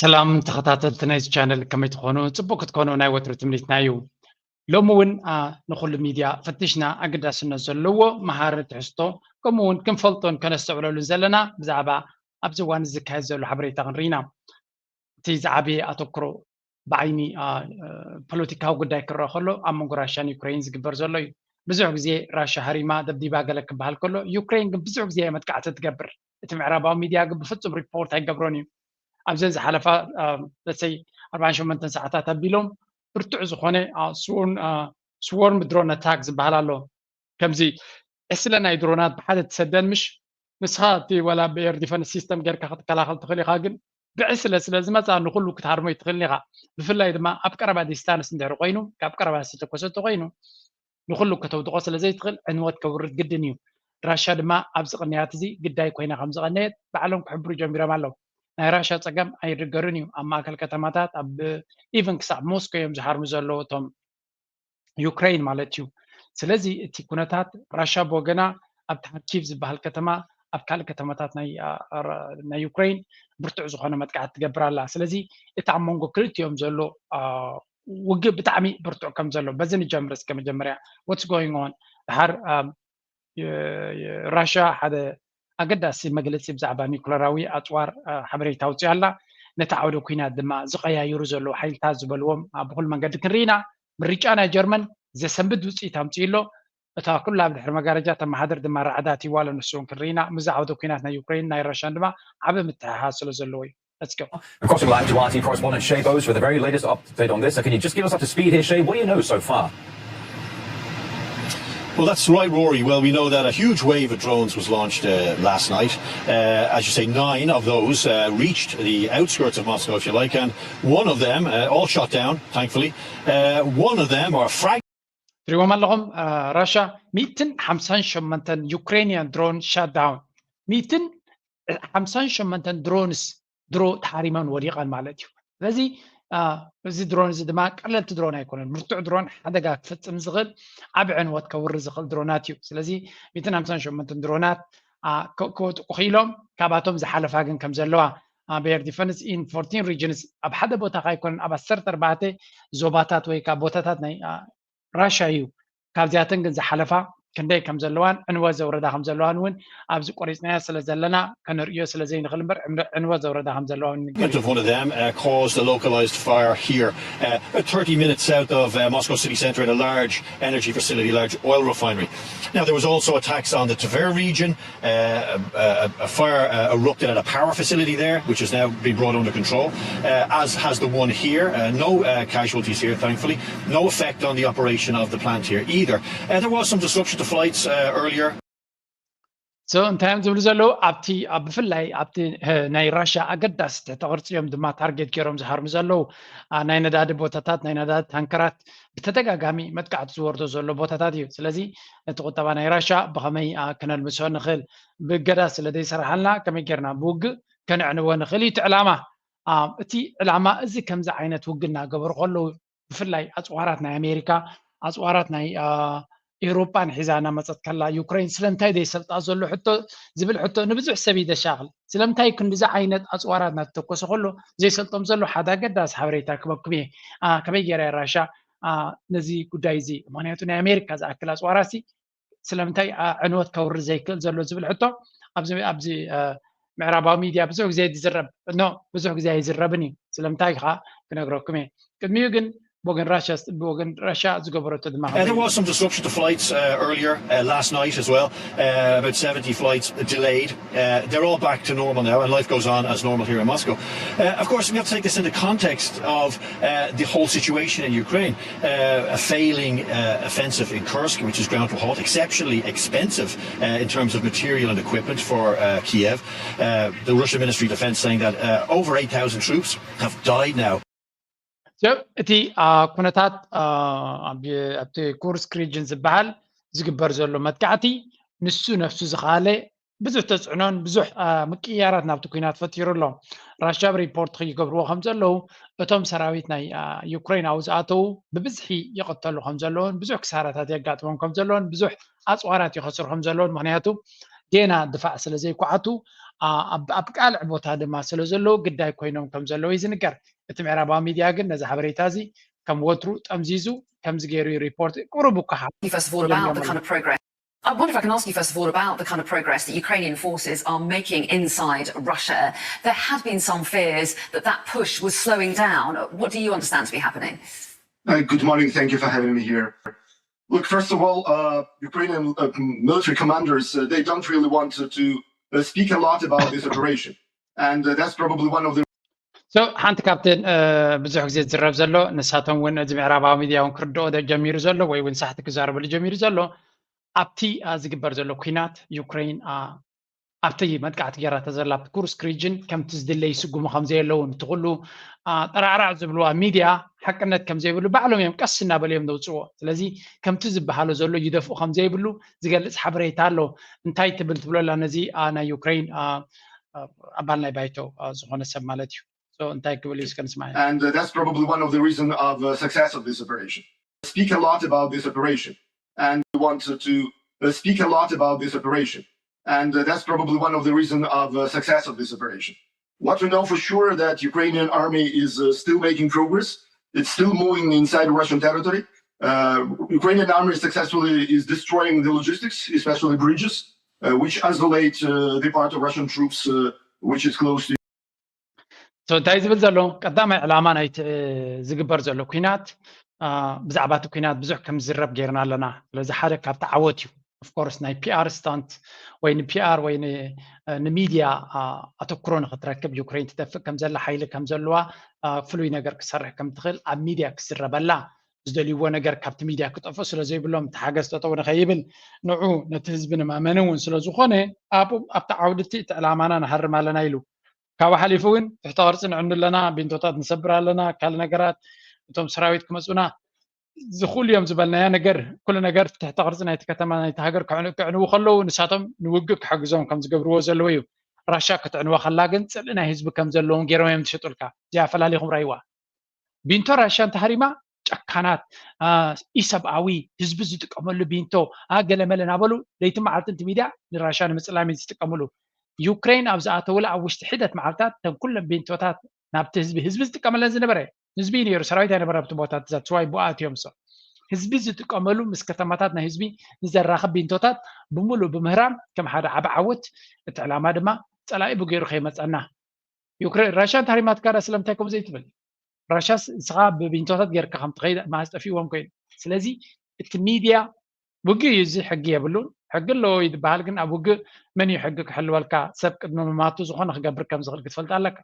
ሰላም ተኸታተልቲ ናይዚ ቻነል፣ ከመይ ትኾኑ? ጽቡቅ ክትኮኑ ናይ ወትሩ ትምኒትና እዩ። ሎሚ እውን ንኩሉ ሚድያ ፈትሽና ኣገዳስነት ዘለዎ መሃሪ ትሕዝቶ፣ ከምኡ እውን ክንፈልጦን ከነስተውዕለሉን ዘለና ብዛዕባ ኣብዚ እዋን ዝካየድ ዘሎ ሓበሬታ ክንርኢ ኢና። እቲ ዝዓበየ ኣተኩሮ ብዓይኒ ፖለቲካዊ ጉዳይ ክረአ ከሎ፣ ኣብ መንጎ ራሽያን ዩክሬን ዝግበር ዘሎ እዩ። ብዙሕ ግዜ ራሽያ ሃሪማ ደብዲባ ገለ ክበሃል ከሎ፣ ዩክሬን ግን ብዙሕ ግዜ እያ መጥቃዕቲ ትገብር። እቲ ምዕራባዊ ሚድያ ግን ብፍጹም ሪፖርት ኣይገብሮን እዩ። ኣብዘን ዝሓለፋ ለሰይ ኣርባዓን ሸሞንተን ሰዓታት ኣቢሎም ብርቱዕ ዝኾነ ስዎርም ድሮን ኣታክ ዝበሃል ኣሎ። ከምዚ ዕስለ ናይ ድሮናት ብሓደ ትሰደን ምሽ፣ ንስኻ እቲ ዋላ ብኤር ዲፈንስ ሲስተም ጌርካ ክትከላኸል ትኽእል ኢኻ፣ ግን ብዕስለ ስለ ዝመፃ ንኩሉ ክትሃርሞ ይትኽእል ኢኻ። ብፍላይ ድማ ኣብ ቀረባ ዲስታንስ እንድሕር ኮይኑ፣ ካብ ቀረባ ዝተኮሰ ተኮይኑ ንኩሉ ከተውድቆ ስለ ዘይትኽእል ዕንወት ከውርድ ግድን እዩ። ራሻ ድማ ኣብዚ ቅንያት እዚ ግዳይ ኮይና ከም ዝቐነየት ባዕሎም ክሕብሩ ጀሚሮም ኣለዉ። ናይ ራሻ ፀገም ኣይርገርን እዩ። ኣብ ማእከል ከተማታት፣ ኣብ ኢቨን ክሳብ ሞስኮ እዮም ዝሃርሙ ዘለዉ እቶም ዩክሬን ማለት እዩ። ስለዚ እቲ ኩነታት ራሻ ብወገና ኣብቲ ሃርኪቭ ዝበሃል ከተማ፣ ኣብ ካልእ ከተማታት ናይ ዩክሬን ብርቱዕ ዝኾነ መጥቃዕቲ ትገብር ኣላ። ስለዚ እቲ ኣብ መንጎ ክልቲኦም ዘሎ ውግእ ብጣዕሚ ብርቱዕ ከም ዘሎ በዚ ንጀምር እስከ። መጀመርያ what's going on? ድሓር ራሻ ሓደ ኣገዳሲ መግለፂ ብዛዕባ ኒኩለራዊ ኣፅዋር ሓበሬታ ኣውፅያ ኣላ። ነቲ ዓውደ ኩናት ድማ ዝቀያይሩ ዘለዉ ሓይልታት ዝበልዎም ብኩሉ መንገዲ ክንርኢ ኢና። ምርጫ ናይ ጀርመን ዘሰንብድ ውፅኢት ኣምፅኡ ኣሎ። እታ ኩላ ኣብ ድሕሪ መጋረጃ ተመሓድር ድማ ራዕዳ ኣትይዋ ኣሎ፣ ንሱ እውን ክንርኢ ኢና። ምስዚ ዓውደ ኩናት ናይ ዩክሬን ናይ ራሽያን ድማ ዓቢ ምትሕሓዝ ስለ ዘለዎ እዩ። Let's go. Of course, we'll have to ask correspondent Shay Bowes for the very latest update on this. So can you just give us up to speed here, Shay? What do you know so far? Well, that's right, Rory. Well, we know that a huge wave of drones was launched uh, last night. Uh, as you say, nine of those uh, reached the outskirts of Moscow, if you like, and one of them, uh, all shot down, thankfully, uh, one of them, or frag- ትሪዎም ኣለኹም፣ ራሻ ሚእትን ሓምሳን ሸሞንተን ዩክሬንያን ድሮን ሻትዳውን፣ ሚእትን ሓምሳን ሸሞንተን ድሮንስ ድሮ ተሃሪመን ወዲቐን ማለት እዩ። ስለዚ እዚ ድሮን እዚ ድማ ቀለልቲ ድሮን ኣይኮነን። ብርቱዕ ድሮን ሓደጋ ክፍፅም ዝኽእል፣ ዓቢ ዕንወት ከውሪ ዝኽእል ድሮናት እዩ። ስለዚ ሚእትን ሓምሳን ሸሞንተን ድሮናት ክወጥቁ ክኢሎም፣ ካብኣቶም ዝሓለፋ ግን ከም ዘለዋ ብኤር ዲፈንስ ኢን ፎርቲን ሪጅንስ ኣብ ሓደ ቦታ ካይኮነን ኣብ ዓሰርተ ኣርባዕተ ዞባታት ወይ ከዓ ቦታታት ናይ ራሻ እዩ። ካብዚኣተን ግን ዝሓለፋ ክንደይ ከም ዘለዋን ዕንወት ዘውረዳ ከም ዘለዋን እውን ኣብዚ ቆሪፅናዮ ስለ ዘለና ከነርእዮ ስለ ዘይንኽእል እምበር ዕንወት ዘውረዳ ከም ዘለዋ እውን ንገር One of them uh, caused a localized fire here, uh, thirty minutes south of uh, Moscow city center, at a large energy facility, large oil refinery. Now, there was also attacks on the Tver region. Uh, a, a, fire uh, erupted at a power facility there, which has now been brought under control, uh, as has the one here. Uh, no uh, casualties here, thankfully. No effect on the operation of the plant here either. Uh, there was some disruption to flights uh, earlier. So እንታይ እዮም ዝብሉ ዘለዉ? ኣብቲ ብፍላይ ኣብቲ ናይ ራሽያ ኣገዳሲ ትሕተ ቅርፂ እዮም ድማ ታርጌት ገይሮም ዝሃርሙ ዘለዉ። ናይ ነዳዲ ቦታታት፣ ናይ ነዳዲ ታንከራት ብተደጋጋሚ መጥቃዕቲ ዝወርዶ ዘሎ ቦታታት እዩ። ስለዚ ነቲ ቁጠባ ናይ ራሻ ብኸመይ ክነልምሶ ንኽእል፣ ብእገዳ ስለ ዘይሰራሓልና ከመይ ጌርና ብውግእ ከነዕንዎ ንኽእል እዩ እቲ ዕላማ። እቲ ዕላማ እዚ ከምዚ ዓይነት ውግእ እናገበሩ ከለዉ፣ ብፍላይ ኣፅዋራት ናይ ኣሜሪካ፣ ኣፅዋራት ናይ ኤውሮጳ ንሒዛ እናመፀት ከላ፣ ዩክሬን ስለምንታይ ዘይሰልጣ ዘሎ ሕቶ ዝብል ሕቶ ንብዙሕ ሰብ እዩ ዘሻኽል። ስለምንታይ ክንዲዚ ዓይነት ኣፅዋራት እናተተኮሰ ከሎ ዘይሰልጦም ዘሎ ሓደ ኣገዳሲ ሓበሬታ ክበኩም እየ። ከመይ ገይራ እያ ራሻ ነዚ ጉዳይ እዚ፣ ምክንያቱ ናይ ኣሜሪካ ዝኣክል ኣፅዋራት ሲ ስለምንታይ ዕንወት ከውርድ ዘይክእል ዘሎ ዝብል ሕቶ ኣብዚ ኣብዚ ምዕራባዊ ሚድያ ብዙሕ ግዜ ዝዝረብ ኖ ብዙሕ ግዜ ኣይዝረብን እዩ። ስለምንታይ ከዓ ክነግረኩም እየ። ቅድሚኡ ግን ብወገን ራሽያ ብወገን ራሽያ ዝገበረቶ ድማ Uh, there was some disruption to flights uh, earlier uh, last night as well. Uh, about seventy flights delayed. Uh, they're all back to normal now, and life goes on as normal here in Moscow. Uh, of course, we have to take this in the context of uh, the whole situation in Ukraine. Uh, a failing uh, offensive in Kursk, which is ground to a halt, exceptionally expensive uh, in terms of material and equipment for uh, Kiev. Uh, the Russian Ministry of Defense saying that uh, over eight thousand troops have died now. እቲ ኩነታት ኣብቲ ኩርስክ ሪጅን ዝበሃል ዝግበር ዘሎ መጥቃዕቲ ንሱ ነፍሱ ዝኸኣለ ብዙሕ ተፅዕኖን ብዙሕ ምቅያራት ናብቲ ኩናት ፈጢሩ ኣሎ። ራሽያ ብ ሪፖርት ይገብርዎ ከም ዘለዉ እቶም ሰራዊት ናይ ዩክሬናዊ ዝኣተዉ ብብዝሒ ይቕተሉ ከም ዘለውን ብዙሕ ክሳራታት የጋጥሞም ከም ዘለውን ብዙሕ ኣፅዋራት ይኸስሩ ከም ዘለውን ምክንያቱ ጌና ድፋዕ ስለ ዘይኳዓቱ ኣብ ቃልዕ ቦታ ድማ ስለ ዘለዉ ግዳይ ኮይኖም ከም ዘለዉ እዩ ዝንገር። እቲ ምዕራባዊ ሚድያ ግን ነዚ ሓበሬታ እዚ ከም ወትሩ ጠምዚዙ ከምዚ ገይሩ ሪፖርት ቁሩብ እኳ I wonder if I can ask you first of all about the kind of progress that Ukrainian forces are making inside Russia. There had been some fears that that push was slowing down. What do you understand to be happening? Uh, good morning. Thank you for having me here. Look, first of all, uh, Ukrainian uh, military commanders, uh, they don't really want to, to uh, speak a lot about this operation. And uh, that's probably one of the So ሓንቲ ካብተን ብዙሕ ግዜ ዝዝረብ ዘሎ ንሳቶም እውን እዚ ምዕራባዊ ሚድያ እውን ክርድኦ ጀሚሩ ዘሎ ወይ እውን ሳሕቲ ክዛረበሉ ጀሚሩ ዘሎ ኣብቲ ዝግበር ዘሎ ኩናት ዩክሬን ኣብቲ መጥቃዕቲ ገይራቶ ዘላ ኩርስክ ሪጅን ከምቲ ዝድለ ይስጉሙ ከም ዘየለውን እቲ ኩሉ ጠራዕራዕ ዝብልዋ ሚድያ ሓቅነት ከም ዘይብሉ ባዕሎም እዮም ቀስ እናበሉ እዮም ዘውፅዎ። ስለዚ ከምቲ ዝበሃሎ ዘሎ ይደፍኡ ከም ዘይብሉ ዝገልፅ ሓበሬታ ኣሎ። እንታይ ትብል ትብሎ ኣላ ነዚ ናይ ዩክሬን ኣባል ናይ ባይቶ ዝኾነ ሰብ ማለት እዩ። So እንታይ ክብል እዩ እስከ ንስማዕ። And uh, that's probably one of the reasons of uh, success of this operation. Speak a lot about this operation and wanted to uh, speak a lot about this operation. And uh, that's probably one of the reasons of uh, success of this operation. What we know for sure that Ukrainian army is uh, still making progress. It's still moving inside Russian territory. Uh, Ukrainian army successfully is destroying the logistics, especially bridges, uh, which isolate uh, the part of Russian troops uh, which is close to So እንታይ ዝብል ዘሎ ቀዳማይ ዕላማ ናይቲ ዝግበር ዘሎ ኩናት ብዛዕባ እቲ ኩናት ብዙሕ ከም ዝዝረብ ገይርና ኣለና። ስለዚ ሓደ ካብቲ ዓወት እዩ። Of course ናይ ፒኣር ስታንት ወይ ንፒኣር ወይ ንሚድያ ኣተኩሮ ንክትረክብ ዩክሬን ትደፍእ ከም ዘላ ሓይሊ ከም ዘለዋ ፍሉይ ነገር ክሰርሕ ከም ትኽእል ኣብ ሚድያ ክዝረበላ ዝደልይዎ ነገር ካብቲ ሚድያ ክጠፍኦ ስለ ዘይብሎም እቲ ሓገዝ ጠጠው ንኸይብል ንዑ ነቲ ህዝቢ ንማመኒ እውን ስለ ዝኾነ ኣብቲ ዓውዲ እቲ ዕላማና ንሃርም ኣለና ኢሉ። ካብኡ ሓሊፉ እውን ትሕተ ቅርፂ ንዕኑ ኣለና፣ ቢንቶታት ንሰብር ኣለና፣ ካልእ ነገራት እቶም ሰራዊት ክመፁና ዝኹሉ እዮም ዝበልናዮ ነገር ኩሉ ነገር ትሕተ ቅርፂ ናይቲ ከተማ ናይቲ ሃገር ክዕንው ከለዉ ንሳቶም ንውግእ ክሕግዞም ከም ዝገብርዎ ዘለዎ እዩ። ራሻ ክትዕንዋ ከላ ግን ፅልኢ ናይ ህዝቢ ከም ዘለዎም ገይሮም እዮም ዝሸጡልካ። እዚኣ ፈላሊኹም ራይዋ። ቢንቶ ራሻ እንተሃሪማ ጨካናት ኢሰብኣዊ ህዝቢ ዝጥቀመሉ ቢንቶ ገለመለ እናበሉ ለይቲ መዓልቲ እቲ ሚድያ ንራሻ ንምፅላም ዝጥቀምሉ። ዩክሬን ኣብ ዝኣተውላ ኣብ ውሽጢ ሒደት መዓልታት እተን ኩለን ቢንቶታት ናብቲ ህዝቢ ህዝቢ ዝጥቀመለን ዝነበረ ህዝቢ እዩ ነይሩ፣ ሰራዊት ኣይነበረ ኣብቲ ቦታ። ትዛት ስዋይ ብኣት እዮም ሶ ህዝቢ ዝጥቀመሉ ምስ ከተማታት ናይ ህዝቢ ንዘራኽብ ቢንቶታት ብምሉእ ብምህራም ከም ሓደ ዓቢ ዓወት እቲ ዕላማ ድማ ፀላኢ ብገይሩ ከይመፀና ዩክሬን ራሻ እንተሃሪማትካ ዳ ስለምንታይ ከምኡ ዘይትብል? ራሻስ ንስኻ ብቢንቶታት ጌርካ ከም ትኸይድ መዓስ ጠፊእዎም ኮይኑ። ስለዚ እቲ ሚድያ ውግእ እዩ፣ እዚ ሕጊ የብሉን። ሕጊ ኣለዎ ይበሃል፣ ግን ኣብ ውግእ መን እዩ ሕጊ ክሕልወልካ? ሰብ ቅድሚ ምማቱ ዝኾነ ክገብር ከም ዝኽእል ክትፈልጥ ኣለካ።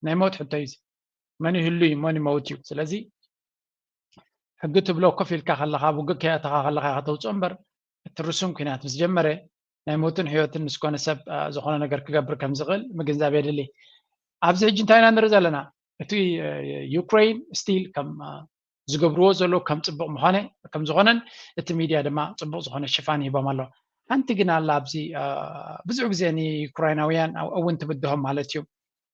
ናይ ሞት ሕቶ እዩ እዚ። መን ይህሉ እዩ፣ መን ይመውት እዩ። ስለዚ ሕጊ ትብሎ ኮፍ ኢልካ ከለኻ፣ ኣብ ውግእ ከይኣተኻ ከለኻ ኢኻ ተውፅኦ እምበር፣ እቲ ርሱን ኩናት ምስ ጀመረ ናይ ሞትን ህይወትን ንዝኮነ ሰብ ዝኾነ ነገር ክገብር ከም ዝኽእል ምግንዛብ የድሊ። ኣብዚ ሕጂ እንታይ ኢና ንርኢ ዘለና? እቲ ዩክሬን ስቲል ከም ዝገብርዎ ዘለዉ ከም ፅቡቅ ምዃነ ከም ዝኾነን እቲ ሚድያ ድማ ፅቡቅ ዝኾነ ሽፋን ይህቦም ኣሎ። ሓንቲ ግን ኣላ ኣብዚ ብዙሕ ግዜ ንዩክራይናውያን እውን ትብድሆም ማለት እዩ፣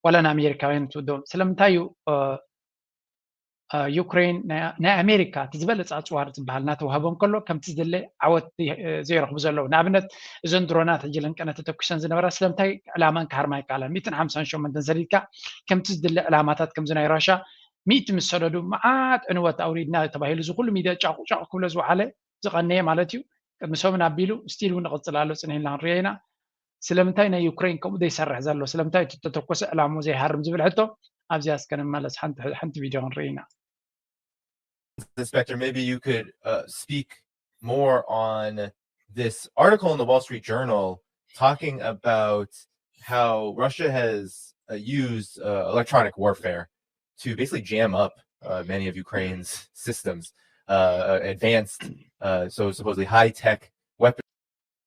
ዋላ ንኣሜሪካውያን ትብድሆም። ስለምንታይ እዩ ዩክሬን ናይ ኣሜሪካ እቲ ዝበለፀ ኣፅዋር ዝበሃል እናተዋህቦም ከሎ ከምቲ ዝድለ ዓወት ዘይረኽቡ ዘለዉ። ንኣብነት እዘን ድሮናት ሕጂ ለንቀነ ተተኩሰን ዝነበራ ስለምንታይ ዕላማን ክሃርማ ይከኣላ? ሚእትን ሓምሳን ሸሞንተን ሰዲድካ ከምቲ ዝድለ ዕላማታት ከምዚ ናይ ራሻ ሚእቲ ምስ ሰደዱ መዓት ዕንወት ኣውሪድና ተባሂሉ እዚ ኩሉ ሚድያ ጫቑ ጫቑ ክብሎ ዝወዓለ ዝቐነየ ማለት እዩ። ቅድሚ ሰሙን ኣቢሉ ስቲል እውን ንቕፅል ኣሎ ፅንሂልና ክንሪኦ ኢና። ስለምንታይ ናይ ዩክሬን ከምኡ ዘይሰርሕ ዘሎ? ስለምንታይ እቲ ተተኮሰ ዕላምኡ ዘይሃርም ዝብል ሕቶ ኣብዚኣ እስከ ንመለስ። ሓንቲ ሓንቲ ቪድዮ ክንርኢ ኢና። Inspector, maybe you could uh, speak more on this article in the Wall Street Journal talking about how Russia has uh, used uh, electronic warfare to basically jam up uh, many of Ukraine's systems, uh, advanced, uh, so supposedly high tech weapons.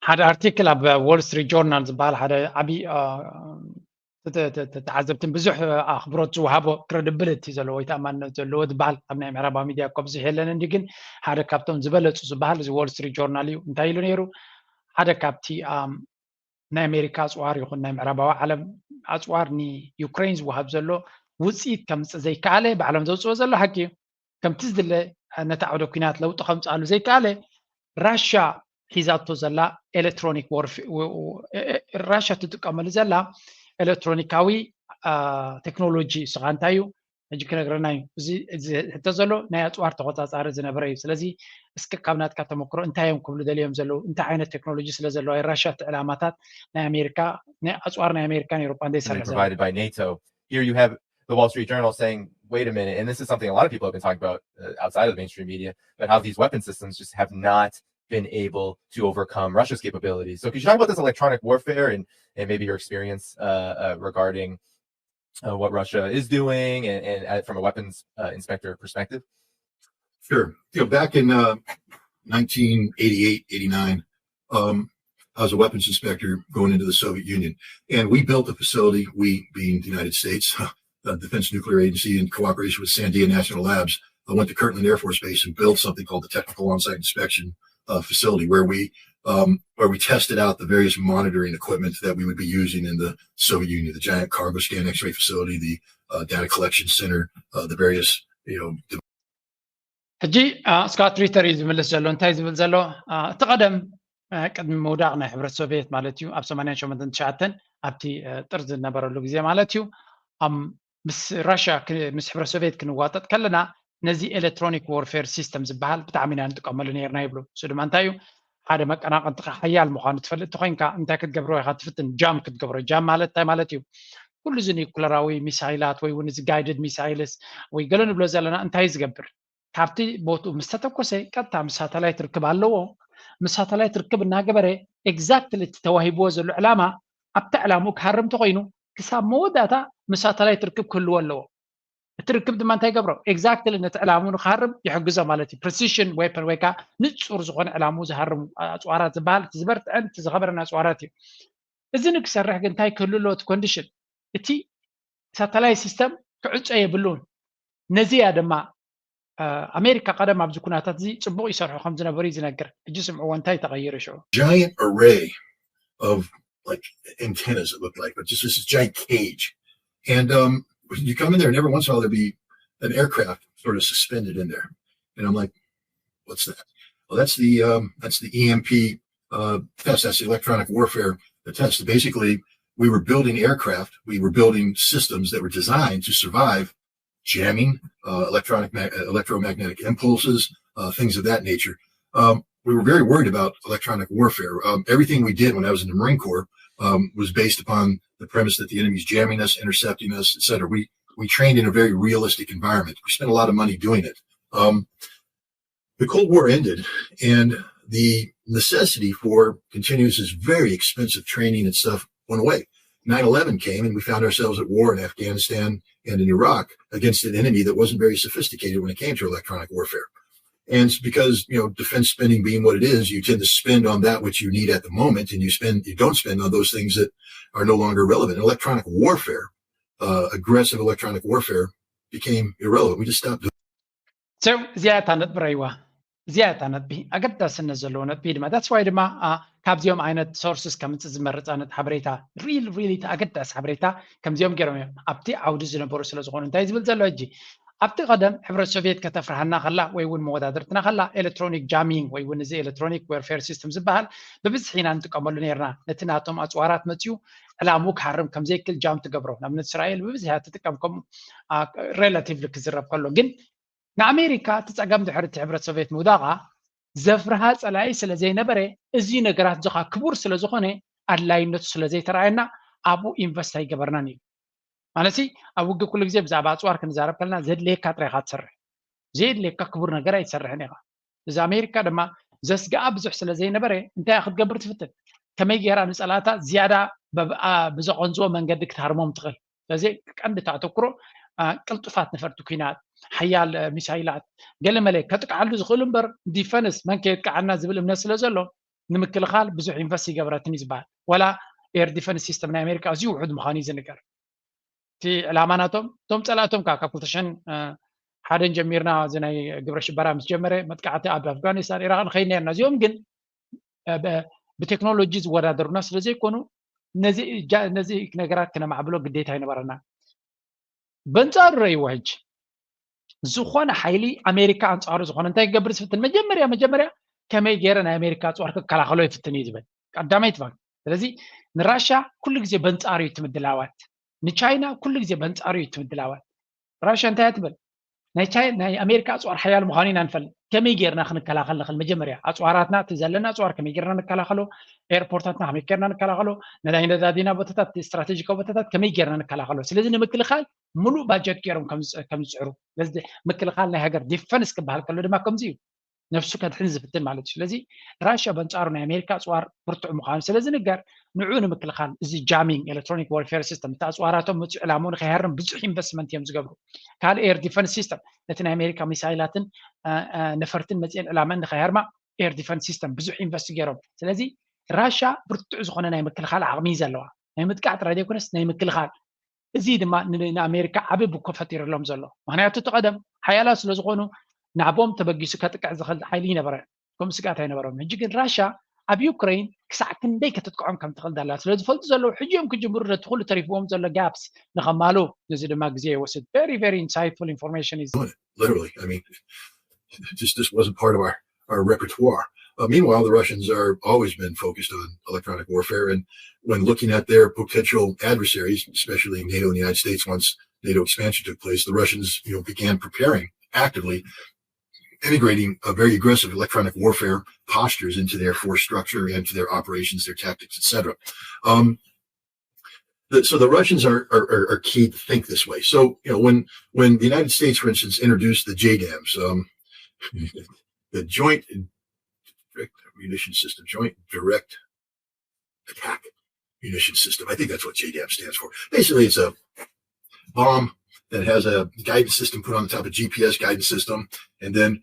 ሓደ ኣርቲክል ኣብ ዎል ስትሪት ጆርናል ዝበሃል ሓደ ዓብዪ ተዓዘብትን ብዙሕ ኣኽብሮት ዝወሃቦ ክረዲብሊቲ ዘለዎ ወይ ተኣማንነት ዘለዎ ዝበሃል ኣብ ናይ ምዕራባዊ ሚድያ እኮ ብዙሕ የለን እንዲ ግን ሓደ ካብቶም ዝበለፁ ዝበሃል እዚ ዎል ስትሪት ጆርናል እዩ። እንታይ ኢሉ ነይሩ? ሓደ ካብቲ ናይ ኣሜሪካ ኣፅዋር ይኹን ናይ ምዕራባዊ ዓለም ኣፅዋር ንዩክሬን ዝወሃብ ዘሎ ውፅኢት ከምፅእ ዘይከኣለ ባዕሎም ዘውፅኦ ዘሎ ሓቂ እዩ። ከምቲ ዝድለ ነቲ ዓውደ ኩናት ለውጢ ከምፅኣሉ ዘይከኣለ ራሻ ሒዛቶ ዘላ ኤሌክትሮኒክ ራሻ ትጥቀመሉ ዘላ ኤሌክትሮኒካዊ ቴክኖሎጂ ስኻ እንታይ እዩ? ሕጂ ክነግረና እዩ። እዚ ሕቶ ዘሎ ናይ ኣፅዋር ተቆፃፃሪ ዝነበረ እዩ። ስለዚ እስኪ ካብ ናትካ ተመክሮ እንታይ እዮም ክብሉ ደልዮም ዘለዉ? እንታይ ዓይነት ቴክኖሎጂ ስለ ዘለዋ ራሻ እቲ ዕላማታት ናይ ኣሜሪካ፣ ናይ ኣፅዋር ናይ ኣሜሪካን ኤሮጳን ዘይሰርሕ provided by NATO. Here you have the Wall Street Journal saying, wait a minute, and this is something a lot of people have been talking about uh, outside of the mainstream media, but how these weapon systems just have not been able to overcome Russia's capabilities. So could you talk about this electronic warfare and, and maybe your experience uh, uh, regarding uh, what Russia is doing and, and uh, from a weapons uh, inspector perspective? Sure. You know, back in uh, nineteen eighty-eight, eighty-nine, um, I was a weapons inspector going into the Soviet Union. And we built a facility, we being the United States, uh, Defense Nuclear Agency, in cooperation with Sandia National Labs, I went to Kirtland Air Force Base and built something called the Technical On-Site Inspection uh, Facility, where we um, where we tested out the various monitoring equipment that we would be using in the Soviet Union, the giant cargo scan X-ray facility, the uh, data collection center, uh, the various you know ሕጂ ስካት ሪተር እዩ ዝምልስ ዘሎ። እንታይ ዝብል ዘሎ? እቲ ቀደም ቅድሚ ምውዳቕ ናይ ሕብረት ሶቪየት ማለት እዩ፣ ኣብ ሰማንያን ሸሞንተን ትሽዓተን ኣብቲ ጥር ዝነበረሉ ግዜ ማለት እዩ፣ ምስ ራሽያ ምስ ሕብረት ሶቪየት ክንዋጠጥ ከለና ነዚ ኤሌክትሮኒክ ዎርፌር ሲስተም ዝበሃል ብጣዕሚ ኢና ንጥቀመሉ ነርና ይብሉ። እሱ ድማ እንታይ እዩ? ሓደ መቀናቀንትካ ሓያል ምኳኑ ትፈልጥ ተኮይንካ እንታይ ክትገብሮ ኢካ ትፍትን? ጃም ክትገብሮ። ጃም ማለት እንታይ ማለት እዩ? ኩሉ እዚ ኒኩለራዊ ሚሳይላት ወይ እውን እዚ ጋይድድ ሚሳይልስ ወይ ገለ ንብሎ ዘለና እንታይ ዝገብር? ካብቲ ቦትኡ ምስ ተተኮሰ ቀጥታ ምስ ሳተላይት ርክብ ኣለዎ። ምስ ሳተላይት ርክብ እናገበረ ኤግዛክትሊ እቲ ተዋሂብዎ ዘሎ ዕላማ ኣብቲ ዕላምኡ ክሃርም ተኮይኑ ክሳብ መወዳእታ ምስ ሳተላይት ርክብ ክህልዎ ኣለዎ። እቲ ርክብ ድማ እንታይ ይገብሮ? ኤግዛክትሊ ነቲ ዕላምኡ ንክሃርም ይሕግዞ ማለት እዩ። ፕሪሲሽን ዌፐን ወይ ከዓ ንፁር ዝኾነ ዕላምኡ ዝሃርም ኣፅዋራት ዝበሃል እቲ ዝበርትዐን እቲ ዝኸበረን ኣፅዋራት እዩ። እዚ ንክሰርሕ ግን እንታይ ክህሉ ኣለዎ? እቲ ኮንዲሽን እቲ ሳተላይት ሲስተም ክዕፀ የብሉን። ነዚ እያ ድማ ኣሜሪካ ቀደም ኣብዚ ኩነታት እዚ ፅቡቅ ይሰርሑ ከም ዝነበሩ እዩ ዝነግር። ሕጂ ስምዕዎ እንታይ ተቀይሩ ሽዑ? Giant array of like antennas, it looked like, but just this giant cage. And um, you come in there, and every once in a while there'd be an aircraft sort of suspended in there. And I'm like, what's that? Well, that's the um, that's the E M P uh, test. That's the electronic warfare the test. Basically, we were building aircraft. We were building systems that were designed to survive jamming, uh, electronic electromagnetic impulses, uh, things of that nature. Um, we were very worried about electronic warfare. Um, everything we did when I was in the Marine Corps um, was based upon the premise that the enemy's jamming us, intercepting us, et cetera. We we trained in a very realistic environment. We spent a lot of money doing it. Um, the Cold War ended, and the necessity for continuous is very expensive training and stuff went away. 9-11 came, and we found ourselves at war in Afghanistan and in Iraq against an enemy that wasn't very sophisticated when it came to electronic warfare. And it's because, you know, defense spending being what it is, you tend to spend on that which you need at the moment, and you spend you don't spend on those things that are no longer relevant. Electronic warfare, uh, aggressive electronic warfare, became irrelevant. We just stopped. So እዚኣ እታ ነጥቢ ረይዋ፣ እዚኣ እታ ነጥቢ ኣገዳስነት ዘለዎ ነጥቢ ድማ። That's why ድማ ካብዚኦም ዓይነት ሶርስስ ከምፅእ ዝመርፅ ኣነት ሓበሬታ ሪል ሪሊ ኣገዳሲ ሓበሬታ ከምዚኦም ገይሮም እዮም ኣብቲ ዓውዲ ዝነበሩ ስለ ዝኾኑ። እንታይ ዝብል ዘሎ ሕጂ ኣብቲ ቀደም ሕብረት ሶቪየት ከተፍርሃና ከላ ወይ እውን መወዳድርትና ከላ ኤሌክትሮኒክ ጃሚንግ ወይ እውን እዚ ኤሌክትሮኒክ ዌርፌር ሲስተም ዝበሃል ብብዝሒ ኢና ንጥቀመሉ ነርና። ነቲ ናቶም ኣፅዋራት መፅዩ ዕላምኡ ክሃርም ከምዘይክል ጃም ትገብሮ። ንኣብነት እስራኤል ብብዝሒ እያ ትጥቀም ከምኡ ሬላቲቭሊ ክዝረብ ከሎ። ግን ንኣሜሪካ እቲ ፀገም ድሕሪ እቲ ሕብረት ሶቪየት ምውዳቓ ዘፍርሃ ፀላኢ ስለ ዘይነበረ እዚ ነገራት ዝኻ ክቡር ስለ ዝኾነ ኣድላይነቱ ስለ ዘይተረኣየና ኣብኡ ኢንቨስት ኣይገበርናን እዩ። ማለት ኣብ ውግእ ኩሉ ግዜ ብዛዕባ ኣፅዋር ክንዛረብ ከለና ዘድልየካ ጥራይ ኢኻ ትሰርሕ፣ ዘየድልየካ ክቡር ነገር ኣይትሰርሕን ኢኻ። እዚ ኣሜሪካ ድማ ዘስግኣ ብዙሕ ስለ ዘይነበረ እንታይ ክትገብር ትፍትን? ከመይ ገይራ ንፀላእታ ዝያዳ ብዘቐንዝዎ መንገዲ ክትሃርሞም ትኽእል። ስለዚ ቀንዲ ተኣተኩሮ ቅልጡፋት ነፈርቲ ኩናት፣ ሓያል ሚሳይላት፣ ገለመለ ከጥቅዓሉ ዝኽእሉ እምበር ዲፈንስ መን ከየጥቅዓና ዝብል እምነት ስለ ዘሎ ንምክልኻል ብዙሕ ኢንቨስት ይገብረትን እዩ ዝበሃል። ወላ ኤር ዲፈንስ ሲስተም ናይ ኣሜሪካ ኣዝዩ ውሑድ ምዃኑ እዩ ዝንገር። እቲ ዕላማ ናቶም እቶም ፀላእቶም ከዓ ካብ ክልተ ሽሕን ሓደን ጀሚርና እዚ ናይ ግብረ ሽበራ ምስ ጀመረ መጥቃዕቲ ኣብ ኣፍጋኒስታን ኢራቅ ንኸይድ ነርና። እዚኦም ግን ብቴክኖሎጂ ዝወዳደሩና ስለ ዘይኮኑ ነዚ ነገራት ክነማዕብሎ ግዴታ ይነበረና። በንፃሩ ረይዎ ሕጂ ዝኾነ ሓይሊ ኣሜሪካ ኣንፃሩ ዝኾነ እንታይ ክገብር ዝፍትን መጀመርያ መጀመርያ ከመይ ገይረ ናይ ኣሜሪካ ኣፅዋር ክከላኸሎ ይፍትን እዩ ዝብል ቀዳመይቲ ፋክተር። ስለዚ ንራሻ ኩሉ ግዜ በንፃሩ እዩ ትምድላዋት፣ ንቻይና ኩሉ ግዜ በንፃሩ እዩ ትምድላዋት። ራሻ እንታይ እያ ትብል? ናይ ቻይ ናይ ኣሜሪካ ኣፅዋር ሓያል ምዃኑ ኢና ንፈልጥ። ከመይ ጌርና ክንከላኸል ንኽእል? መጀመርያ ኣፅዋራትና፣ እቲ ዘለና ኣፅዋር ከመይ ጌርና ንከላኸሎ? ኤርፖርታትና ከመይ ጌርና ንከላኸሎ? ነዳይ ነዳዲና ቦታታት፣ ስትራቴጂካዊ ቦታታት ከመይ ጌርና ንከላኸሎ? ስለዚ ንምክልኻል ሙሉእ ባጀት ገይሮም ከም ዝፅ- ከም ዝፅዕሩ። ስለዚ ምክልኻል ናይ ሃገር፣ ዲፈንስ ክበሃል ከሎ ድማ ከምዚ እዩ። ነብሱ ከድሕን ዝፍትን ማለት እዩ። ስለዚ ራሽያ በንጻሩ ናይ ኣሜሪካ ኣጽዋር ብርቱዕ ምዃኑ ስለ ዝንገር፣ ንዕኡ ንምክልኻል እዚ ጃሚንግ ኤሌክትሮኒክ ዋርፌር ሲስተም፣ እቲ ኣጽዋራቶም መጺኡ ዕላምኡ ንኸይሃርም ብዙሕ ኢንቨስትመንት እዮም ዝገብሩ። ካልእ ኤር ዲፈንስ ሲስተም፣ ነቲ ናይ ኣሜሪካ ሚሳይላትን አ፣ አ፣ ነፈርትን መጺአን ዕላመን ንኸይሃርማ ኤር ዲፈንስ ሲስተም ብዙሕ ኢንቨስት ገይሮም። ስለዚ ራሽያ ብርቱዕ ዝኾነ ናይ ምክልኻል ዓቕሚ እዩ ዘለዋ። ናይ ምጥቃዕ ጥራይ ዘይኮነስ ናይ ምክልኻል። እዚ ድማ ን- ንኣሜሪካ ዓቢ ብኮ ፈጢሩሎም ዘሎ። ምክንያቱ እቲ ቀደም ሓያላት ስለ ዝኾኑ ናቦም ተበጊሱ ከጥቅዕ ዝኽእል ሓይሊ ይነበረ። ከምኡ ስግኣት ኣይነበሮም። ሕጂ ግን ራሻ ኣብ ዩክሬን ክሳዕ ክንደይ ከተጥቅዖም ከም ትኽእል ዳላ ስለ ዝፈልጡ ዘለዉ፣ ሕጂ እዮም ክጅምሩ ነቲ ኩሉ ተሪፍዎም ዘሎ ጋፕስ ንኸማሉ። ነዚ ድማ ግዜ ይወስድ። Very very insightful information is Literally. I mean, just this wasn't part of our, our repertoire. Uh, meanwhile, the Russians are always been focused on electronic warfare, and when looking at their potential adversaries, especially NATO and the United States, once NATO expansion took place, the Russians, you know, began preparing actively, integrating a very aggressive electronic warfare postures into their force structure and to their operations, their tactics, et cetera. Um, the, so the Russians are, are are are key to think this way. So you know when when the United States, for instance, introduced the JDAMs, um, the Joint Direct Munition System, Joint Direct Attack Munition System. I think that's what JDAM stands for. Basically, it's a bomb that has a guidance system put on the top, a G P S guidance system, and then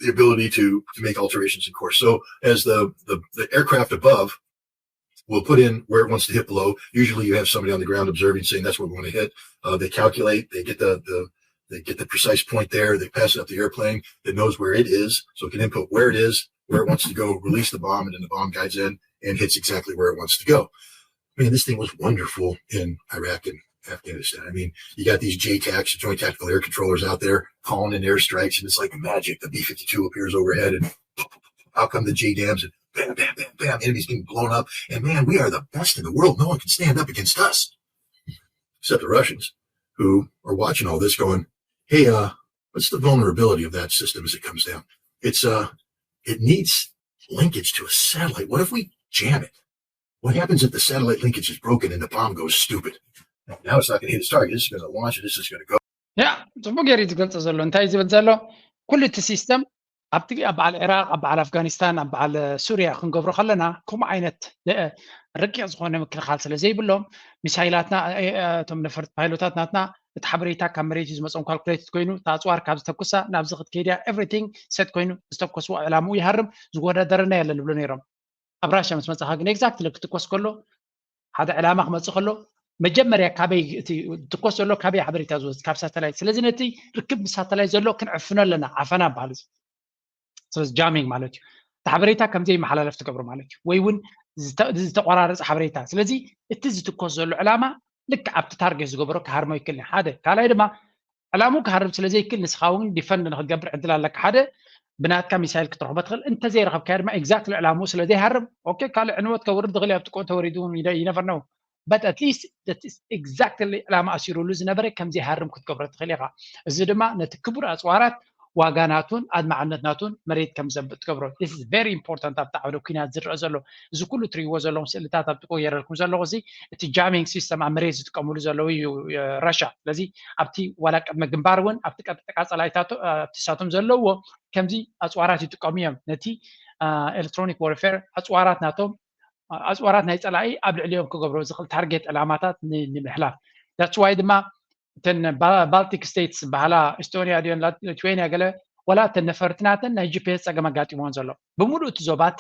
the ability to to make alterations in course. So as the the, the aircraft above will put in where it wants to hit below. Usually you have somebody on the ground observing, saying that's what we want to hit. Uh, they calculate, they get the, the they get the precise point there, they pass it up the airplane that knows where it is, so it can input where it is, where it wants to go, release the bomb, and then the bomb guides in and hits exactly where it wants to go. I mean, this thing was wonderful in Iraq and Afghanistan. I mean, you got these JTACs, Joint Tactical Air Controllers out there calling in airstrikes, and it's like magic. The B fifty-two appears overhead and out come the JDAMs and bam, bam, bam, bam, enemies getting blown up. And man, we are the best in the world. No one can stand up against us. Except the Russians, who are watching all this going, hey, uh, what's the vulnerability of that system as it comes down? It's uh it needs linkage to a satellite. What if we jam it? What happens if the satellite linkage is broken and the bomb goes stupid? Now it's not going to hit its target. It's going to launch it. It's just going to go. ያ ጽቡቅ ገይሩ ዝገልጸ ዘሎ እንታይ ዝብል ዘሎ ኩሉ እቲ ሲስተም ኣብቲ ኣብ በዓል ዕራቅ ኣብ በዓል ኣፍጋኒስታን ኣብ በዓል ሱርያ ክንገብሮ ከለና ከምኡ ዓይነት ደ- ረቂቕ ዝኾነ ምክልኻል ስለ ዘይብሎም ሚሳይላትና እ- እ- እቶም ነፈርቲ ፓይሎታት ናትና እቲ ሓበሬታ ካብ መሬት እዩ ዝመጾም ካልኩሌትድ ኮይኑ እቲ ኣፅዋር ካብ ዝተኩሳ ናብዚ ክትከይድያ ኤቭሪቲንግ ሴት ኮይኑ ዝተኮስዎ ዕላምኡ ይሃርም ዝወዳደረና የለን ዝብሉ ነይሮም ኣብ ራሽያ ምስ መጻኻ ግን ኤግዛክትሊ ክትኮስ ከሎ ሓደ ዕላማ ክመፅእ ከሎ መጀመርያ ካበይ እቲ ትኮስ ዘሎ ካበይ ሓበሬታ ዝወስድ ካብ ሳተላይት ስለዚ ነቲ ርክብ ምስ ሳተላይት ዘሎ ክንዕፍኖ ኣለና ዓፈና በሃል እዚ ስለዚ ጃሚንግ ማለት እዩ እቲ ሓበሬታ ከምዘይ መሓላለፍ ትገብሮ ማለት እዩ ወይ እውን ዝተቆራረፀ ሓበሬታ ስለዚ እቲ ዝትኮስ ዘሎ ዕላማ ልክ ኣብቲ ታርጌት ዝገበሮ ክሃርሞ ይክእል ሓደ ካልኣይ ድማ ዕላሙ ክሃርም ስለ ዘይክእል ንስኻ እውን ዲፈንድ ንክትገብር ዕድል ኣለካ ሓደ ብናትካ ሚሳይል ክትረኽቦ ትኽእል እንተዘይረኸብካዮ ድማ ኤግዛክትሊ ዕላምኡ ስለ ዘይሃርም ኦኬ ካልእ ዕንወት ከውርድ ዝኽእል እዩ ኣብ ጥቅኡ ተወሪዱ ይነፈር ነው but at least exactly ዕላማ ኣሲሩሉ ዝነበረ ከም ዘይሃርም ክትገብሮ ትኽእል ኢኻ እዚ ድማ ነቲ ክቡር ኣፅዋራት ዋጋ ናቱን ኣድማዕነት ናቱን መሬት ከም ዘንብጥ ትገብሮ this is very important ኣብቲ ዓውደ ኩናት ዝረአ ዘሎ እዚ ኩሉ ትሪእዎ ዘለኹም ስእልታት ኣብ ጥቅኡ የረልኩም ዘለኹ እዚ እቲ ጃሚንግ ሲስተም ኣብ መሬት ዝጥቀምሉ ዘለዉ እዩ ረሻ ስለዚ ኣብቲ ዋላ ቅድመ ግንባር እውን ኣብቲ ቀጥቃ ጸላኢታቶ ኣብቲ ሳቶም ዘለውዎ ከምዚ ኣጽዋራት ይጥቀሙ እዮም ነቲ ኤሌክትሮኒክ ወርፌር ኣጽዋራት ናቶም ኣጽዋራት ናይ ጸላኢ ኣብ ልዕሊኦም ክገብሮ ዝኽእል ታርጌት ዕላማታት ንምሕላፍ that's why ድማ እተን ባልቲክ ስቴትስ በሃላ ኤስቶኒያ ድዮን ሊትዌኒያ ገለ ዋላ እተን ነፈርቲ ናተን ናይ ጂፒኤስ ጸገም ኣጋጢሞን ዘሎ ብምሉእ እቲ ዞባቲ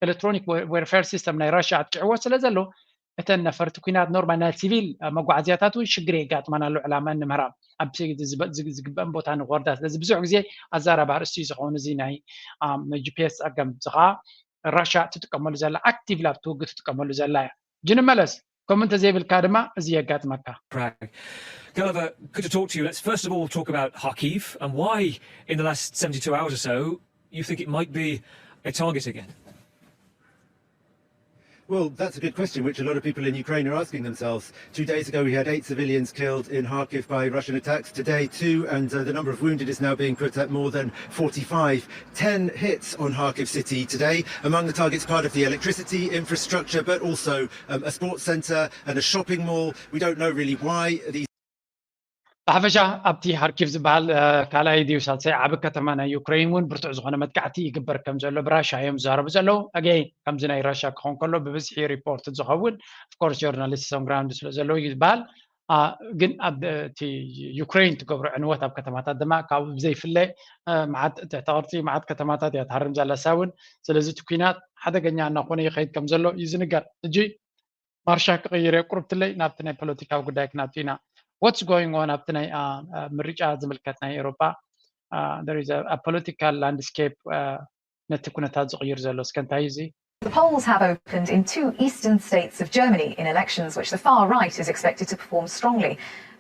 ኤሌክትሮኒክ ዌርፌር ሲስተም ናይ ራሽያ ኣጥቂዕዎ ስለ ዘሎ እተን ነፈርቲ ኩናት ኖርማል ናይ ሲቪል መጓዓዝያታት እውን ሽግር የጋጥመን ኣሎ ዕላማ ንምህራም ኣብ ዝግበአን ቦታ ንክወርዳ ስለዚ ብዙሕ ግዜ ኣዛራቢ ኣርእስቲ ዝኸውን እዚ ናይ ጂፒኤስ ፀገም እዚ ከዓ ራሽያ ትጥቀመሉ ዘላ ኣክቲቭ ላብ ትውግ ትጥቀመሉ ዘላ እያ ጅንመለስ ከምኡ እንተዘይብልካ ድማ እዚ የጋጥመካ Gulliver, good to talk to you. Let's first of all talk about Kharkiv and why, in the last seventy-two hours or so, you think it might be a target again? Well, that's a good question, which a lot of people in Ukraine are asking themselves. Two days ago, we had eight civilians killed in Kharkiv by Russian attacks. Today, two, and uh, the number of wounded is now being put at more than forty-five. Ten hits on Kharkiv city today. Among the targets, part of the electricity infrastructure, but also um, a sports centre and a shopping mall. We don't know really why these ብሓፈሻ ኣብቲ ሃርኪቭ ዝበሃል ካልኣይ ድዩ ሳልሳይ ዓቢ ከተማ ናይ ዩክሬን እውን ብርቱዕ ዝኾነ መጥቃዕቲ ይግበር ከም ዘሎ ብራሻ እዮም ዝዛረቡ ዘለዉ። ኣገይ ከምዚ ናይ ራሻ ክኸውን ከሎ ብብዝሒ ሪፖርት ዝኸውን ኦፍኮርስ ጆርናሊስት ሶም ግራውንድ ስለ ዘለዉ እዩ ዝበሃል። ግን ኣብ እቲ ዩክሬን ትገብሮ ዕንወት ኣብ ከተማታት ድማ ካብኡ ብዘይፍለ መዓት ትሕተ ቅርፂ መዓት ከተማታት እያ ትሃርም ዘላ ሳውን። ስለዚ እቲ ኩናት ሓደገኛ እናኾነ ይኸይድ ከም ዘሎ እዩ ዝንገር። ሕጂ ማርሻ ክቕይር እየ ቁርብትለይ ናብቲ ናይ ፖለቲካዊ ጉዳይ ክናቱ ኢና። What's going on ኣብቲ ናይ ምርጫ ዝምልከት ናይ ኤሮፓ political landscape ነቲ ኩነታት ዝቕይር ዘሎ እስከ እንታይ እዚ? The polls have opened in two eastern states of Germany in elections which the far right is expected to perform strongly.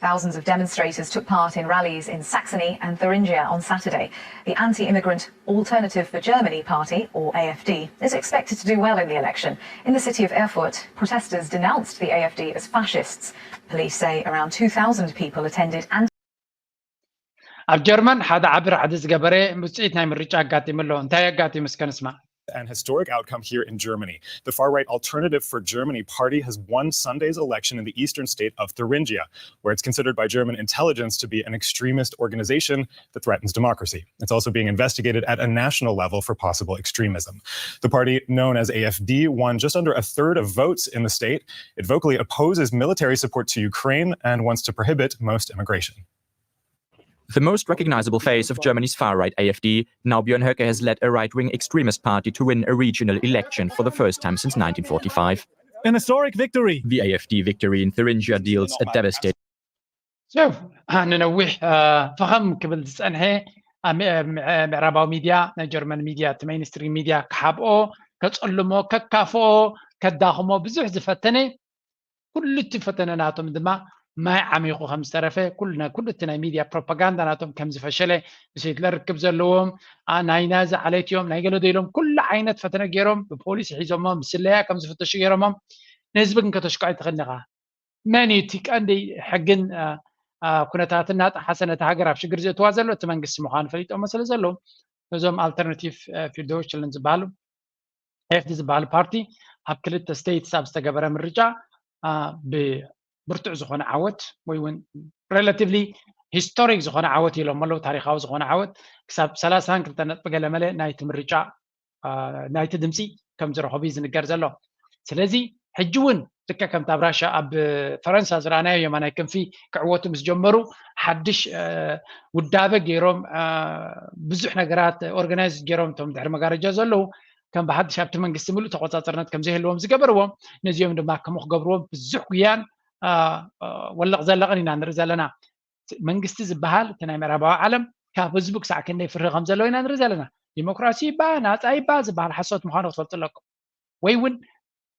Thousands of demonstrators took part in rallies in Saxony and Thuringia on Saturday. The anti immigrant Alternative for Germany party, or AfD, is expected to do well in the election. In the city of Erfurt, protesters denounced the AfD as fascists. Police say around two thousand people attended and ኣብ ጀርመን ሓደ ዓቢ ራዕዲ ዝገበረ ውፅኢት ናይ ምርጫ ኣጋጢሙ ኣሎ። እንታይ ኣጋጢሙ እስከ ንስማ። An historic outcome here in Germany. The far right Alternative for Germany party has won Sunday's election in the eastern state of Thuringia, where it's considered by German intelligence to be an extremist organization that threatens democracy. It's also being investigated at a national level for possible extremism. The party, known as AfD, won just under a third of votes in the state. It vocally opposes military support to Ukraine and wants to prohibit most immigration. The most recognizable face of Germany's far right AfD, now Björn Höcke has led a right wing extremist party to win a regional election for the first time since nineteen forty-five. An historic victory. The AfD victory in Thuringia deals a devastating. ንነዊሕ ፈኸም ክብል ዝፀንሐ ምዕራባዊ ሚድያ ናይ ጀርመን ሚድያ እቲ ሜይንስትሪም ሚድያ ክሓብኦ ከፀልሞ ከካፍኦ ከዳኽሞ ብዙሕ ዝፈተነ ኩሉ እቲ ፈተነ ናቶም ድማ ማይ ዓሚኹ ከም ዝተረፈ ኩሉ እቲ ናይ ሚድያ ፕሮፓጋንዳ ናቶም ከም ዝፈሸለ ምስ ሂትለር ርክብ ዘለዎም ናይ ናዚ ዓሌት እዮም ናይ ገለ ዶ ኢሎም ኩሉ ዓይነት ፈተነ ገይሮም ብፖሊስ ሒዞሞም ብስለያ ከም ዝፍተሹ ገይሮሞም ንህዝቢ ግን ከተሽክዖ ኣይትኽእልን ኢኻ። መን እዩ እቲ ቀንዲ ሕግን ኩነታትን እናጠሓሰ ነቲ ሃገር ኣብ ሽግር ዘእትዋ ዘሎ እቲ መንግስቲ ምዃኑ ፈሊጦሞ ስለ ዘለዉ ነዞም ኣልተርናቲቭ ፊርደውችልን ዝበሃሉ ኤፍዲ ዝበሃል ፓርቲ ኣብ ክልተ ስቴትስ ኣብ ዝተገበረ ምርጫ ብብርቱዕ ዝኾነ ዓወት ወይ እውን ሬላቲቭሊ ሂስቶሪክ ዝኾነ ዓወት ኢሎም ኣለዉ ታሪካዊ ዝኾነ ዓወት ክሳብ ሰላሳን ክልተ ነጥቢ ገለመለ ናይቲ ምርጫ ናይቲ ድምፂ ከም ዝረኸቡ እዩ ዝንገር ዘሎ። ስለዚ ሕጂ እውን ልክዕ ከምቲ ኣብ ራሻ ኣብ ፈረንሳ ዝረኣናዮ የማናይ ክንፊ ክዕወቱ ምስ ጀመሩ ሓድሽ ውዳበ ገይሮም ብዙሕ ነገራት ኦርጋናይዝ ገይሮም እቶም ድሕሪ መጋረጃ ዘለዉ ከም ብሓድሽ ኣብቲ መንግስቲ ምሉእ ተቆፃፅርነት ከም ዘይህልዎም ዝገበርዎም ነዚኦም ድማ ከምኡ ክገብርዎም ብዙሕ ጉያን ወለቕ ዘለቕን ኢና ንርኢ ዘለና። መንግስቲ ዝበሃል እቲ ናይ ምዕራባዊ ዓለም ካብ ህዝቡ ክሳዕ ክንደይ ፍርሂ ከም ዘለዎ ኢና ንርኢ ዘለና። ዲሞክራሲ ይባ ናፃ ይባ ዝበሃል ሓሶት ምዃኑ ክትፈልጡ ኣለኩም። ወይ እውን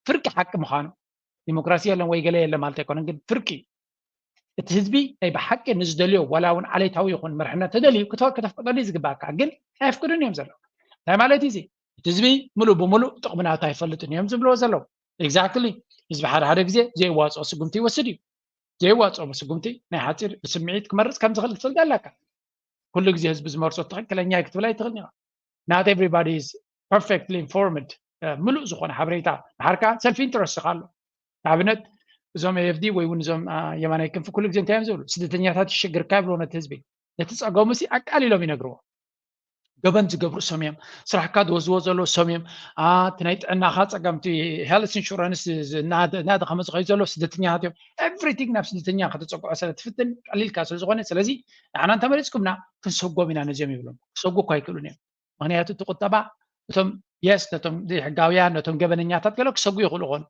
ፍርቂ ሓቂ ምዃኑ ዲሞክራሲ የለን ወይ ገለ የለን ማለት ኣይኮነን፣ ግን ፍርቂ እቲ ህዝቢ ናይ ብሓቂ ንዝደልዮ ዋላ እውን ዓሌታዊ ይኹን መርሕነት ተደልዩ ከተፍቅደሉ እዩ ዝግባእካ፣ ግን ኣየፍቅዱን እዮም ዘለዉ። እንታይ ማለት እዩ እዚ? እቲ ህዝቢ ምሉእ ብምሉእ ጥቕሚ ናቱ ኣይፈልጥን እዮም ዝብልዎ ዘለዉ። ኤግዛክትሊ ህዝቢ ሓደ ሓደ ግዜ ዘይዋፅኦ ስጉምቲ ይወስድ እዩ። ዘይዋፅኦ ስጉምቲ ናይ ሓፂር ብስምዒት ክመርፅ ከም ዝኽእል ክትፈልጥ ኣለካ። ኩሉ ግዜ ህዝቢ ዝመርፆ ትኽክለኛ እዩ ክትብል ኣይትኽእልን ኢኻ። Not everybody is perfectly informed። ምሉእ ዝኾነ ሓበሬታ ድሓር ከዓ ሰልፊ ኢንትረስት ኢኻ ኣሎ። ንኣብነት እዞም ኤፍዲ ወይ እውን እዞም የማናይ ክንፊ ኩሉ ግዜ እንታይ እዮም ዝብሉ? ስደተኛታት ይሽግርካ ይብልዎ ነቲ ህዝቢ። ነቲ ፀገሙ ሲ ኣቃሊሎም ይነግርዎ። ገበን ዝገብሩ እሶም እዮም። ስራሕካ ዝወዝዎ ዘለዉ እሶም እዮም። እቲ ናይ ጥዕናኻ ፀገም እቲ ሄልት ኢንሹራንስ እናደኸመ ዝኸዩ ዘለዉ ስደተኛታት እዮም። ኤቭሪቲንግ ናብ ስደተኛ ከተፀግዖ ስለ ትፍትን ቀሊልካ ስለ ዝኾነ ስለዚ ንዓና እንተመሪፅኩምና ክንሰጎም ኢና ነዚኦም ይብሎም። ክሰጉ እኳ ኣይክእሉን እዮም። ምክንያቱ እቲ ቁጠባ እቶም የስ ነቶም ዘይሕጋውያን ነቶም ገበነኛታት ገለ ክሰጉ ይኽእሉ ኾኑ።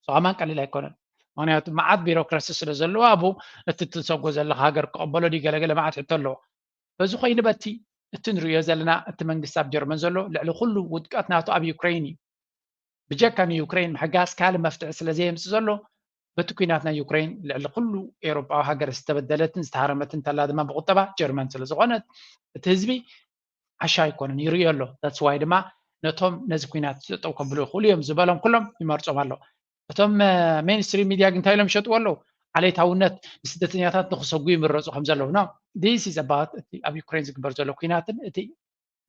ሰማን ቀሊል ኣይኮነን። ምክንያቱ መዓት ቢሮክራሲ ስለ ዘለዎ ኣብኡ እቲ ትሰጎ ዘለካ ሃገር ክቐበሎ ድዩ ገለገለ መዓት ሕቶ ኣለዎ። በዚ ኮይኑ በቲ እቲ ንሪኦ ዘለና እቲ መንግስቲ ኣብ ጀርመን ዘሎ ልዕሊ ኩሉ ውድቀት ናቱ ኣብ ዩክሬን እዩ። ብጀካ ንዩክሬን ምሕጋዝ ካልእ መፍትሒ ስለ ዘየምፅእ ዘሎ በቲ ኩናት ናይ ዩክሬን ልዕሊ ኩሉ ኤውሮጳዊ ሃገር ዝተበደለትን ዝተሃረመትን እንተላ ድማ ብቁጠባ ጀርመን ስለ ዝኾነት እቲ ህዝቢ ዓሻ ኣይኮነን፣ ይርእዮ ኣሎ። That's why ድማ ነቶም ነዚ ኩናት ጠጠው ከብሉ ይኽእሉ እዮም ዝበሎም ኩሎም ይመርጾም ኣሎ። እቶም mainstream media ግን እንታይ ኢሎም ይሸጥዎ ኣለዉ? ዓሌታውነት ንስደተኛታት ንክሰጉ ይምረጹ ከም ዘለዉ ነው። This is about እቲ ኣብ ዩክሬን ዝግበር ዘሎ ኩናትን እቲ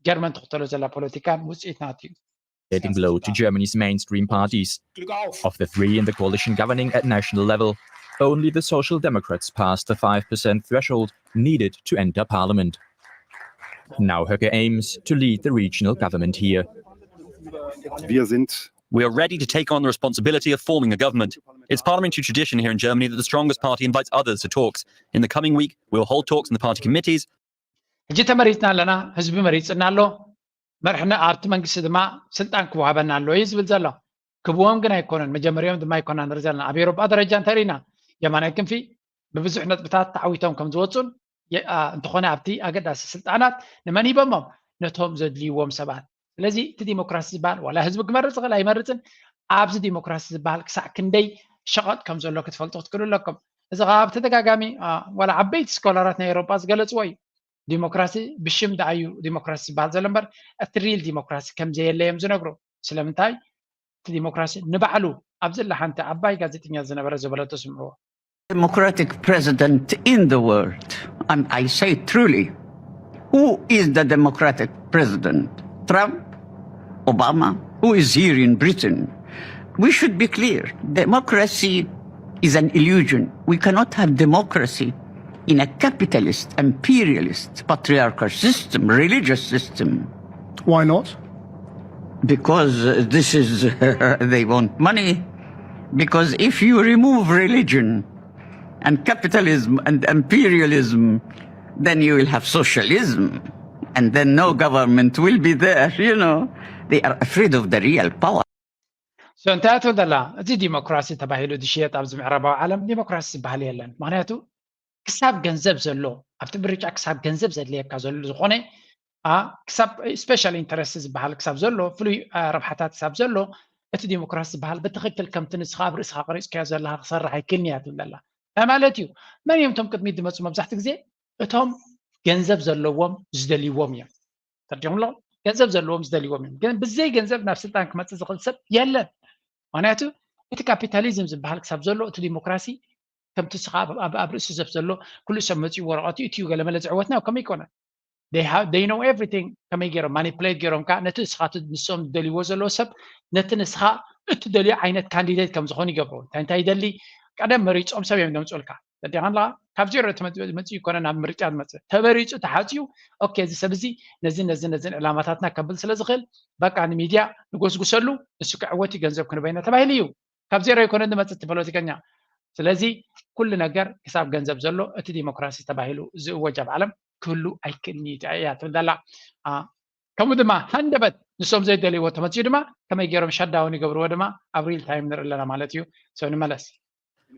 ጀርመን ትኽተሎ ዘላ ፖለቲካን ውፅኢት ናት እዩ። Heading blow to Germany's mainstream parties. Of the three in the coalition governing at national level, only the Social Democrats passed the five percent threshold needed to enter parliament. Now Höcke aims to lead the regional government here. Wir sind We are ready to take on the responsibility of forming a government. It's parliamentary tradition here in Germany that the strongest party invites others to talks. In the coming week, we'll hold talks in the party committees. ሕጂ ተመሪፅና ኣለና፣ ህዝቢ መሪፅና ኣሎ፣ መርሕና ኣብቲ መንግስቲ ድማ ስልጣን ክወሃበና ኣሎ እዩ ዝብል ዘሎ። ክብዎም ግን ኣይኮነን፣ መጀመሪያም ድማ ኣይኮና ንርኢ ዘለና። ኣብ ኤሮጳ ደረጃ እንተሪእና የማናይ ክንፊ ብብዙሕ ነጥብታት ተዓዊቶም ከም ዝወፁን እንተኾነ ኣብቲ ኣገዳሲ ስልጣናት ንመን ሂቦሞም? ነቶም ዘድልይዎም ሰባት። ስለዚ እቲ ዲሞክራሲ ዝበሃል ዋላ ህዝቢ ክመርፅ ይኽእል ኣይመርፅን፣ ኣብዚ ዲሞክራሲ ዝበሃል ክሳዕ ክንደይ ሸቐጥ ከም ዘሎ ክትፈልጡ ክትክእሉ ኣለኩም። እዚ ከዓ ብተደጋጋሚ ዋላ ዓበይቲ ስኮላራት ናይ ኤሮጳ ዝገለፅዎ እዩ። ዲሞክራሲ ብሽም ደኣዩ ዲሞክራሲ ዝበሃል ዘሎ እምበር እቲ ሪል ዲሞክራሲ ከም ዘየለ እዮም ዝነግሩ። ስለምንታይ? እቲ ዲሞክራሲ ንባዕሉ ኣብዚ ላ ሓንቲ ዓባይ ጋዜጠኛ ዝነበረ ዝበለቶ ስምዕዎ። Democratic president in the world. And I say truly, who is the democratic president? Trump? Obama? Who is here in Britain? We should be clear. Democracy is an illusion. We cannot have democracy in a capitalist, imperialist, patriarchal system, religious system. Why not? Because uh, this is, they want money. Because if you remove religion and capitalism and imperialism, then you will have socialism. And then no government will be there, you know. They are afraid of the real power. So እንታይ ትብል ዘላ? እዚ ዲሞክራሲ ተባሂሉ ዝሽየጥ ኣብዚ ምዕራባዊ ዓለም ዲሞክራሲ ዝበሃል የለን። ምክንያቱ ክሳብ ገንዘብ ዘሎ ኣብቲ ምርጫ ክሳብ ገንዘብ ዘድልየካ ዘሎ ዝኾነ ክሳብ special interest ዝበሃል ክሳብ ዘሎ ፍሉይ ረብሓታት ክሳብ ዘሎ እቲ ዲሞክራሲ ዝበሃል ብትኽክል ከምቲ ንስኻ ኣብ ርእስኻ ቀሪፅካዮ ዘለኻ ክሰርሕ ኣይክእልን እያ ትብል ዘላ። እንታይ ማለት እዩ? መን እዮም እቶም ቅድሚት ዝመፁ? መብዛሕትኡ ግዜ እቶም ገንዘብ ዘለዎም ዝደልይዎም እዮም። ተርዲኹም ኣለኹም? ገንዘብ ዘለዎም ዝደልይዎም እዮም። ግን ብዘይ ገንዘብ ናብ ስልጣን ክመፅእ ዝኽእል ሰብ የለን። ምክንያቱ እቲ ካፒታሊዝም ዝበሃል ክሳብ ዘሎ እቲ ዲሞክራሲ ከምቲ ንስኻ ኣብ ርእሲ ሰብ ዘሎ ኩሉ ሰብ መፂኡ ወረቐቱ እትዩ ገለመለ ዝዕወትና ከመይ ይኮነ? They know everything። ከመይ ገይሮም ማኒፕሌት ገይሮም ከዓ ነቲ ንስኻ ንሶም ዝደልይዎ ዘለዎ ሰብ ነቲ ንስኻ እትደልዮ ዓይነት ካንዲዴት ከም ዝኾኑ ይገብሩ። እንታይ እንታይ ይደሊ ቀደም መሪፆም ሰብ እዮም ዘምፅኡልካ። ተዲኻ ኣለኻ ካብ ዜሮ መፅኡ ይኮነ ናብ ምርጫ ዝመፅእ ተመሪፁ ተሓፅዩ ኦኬ እዚ ሰብ እዚ ነዚ ነዚ ነዚን ዕላማታትና ከብል ስለ ዝኽእል በቃ ንሚድያ ንጎስጉሰሉ ንሱ ክዕወት እዩ ገንዘብ ክንበይና ተባሂሉ እዩ። ካብ ዜሮ ይኮነ ዝመፅእ እቲ ፖለቲከኛ። ስለዚ ኩሉ ነገር ክሳብ ገንዘብ ዘሎ እቲ ዲሞክራሲ ተባሂሉ ዝእወጅ ኣብ ዓለም ክህሉ ኣይክእልን እዩ እያ ትብል ዘላ። ከምኡ ድማ ሃንደበት ንሶም ዘይደልይዎ ተመፅኡ ድማ ከመይ ገይሮም ሸዳውን ይገብርዎ ድማ ኣብ ሪል ታይም ንርኢ ኣለና ማለት እዩ። ሰው ንመለስ።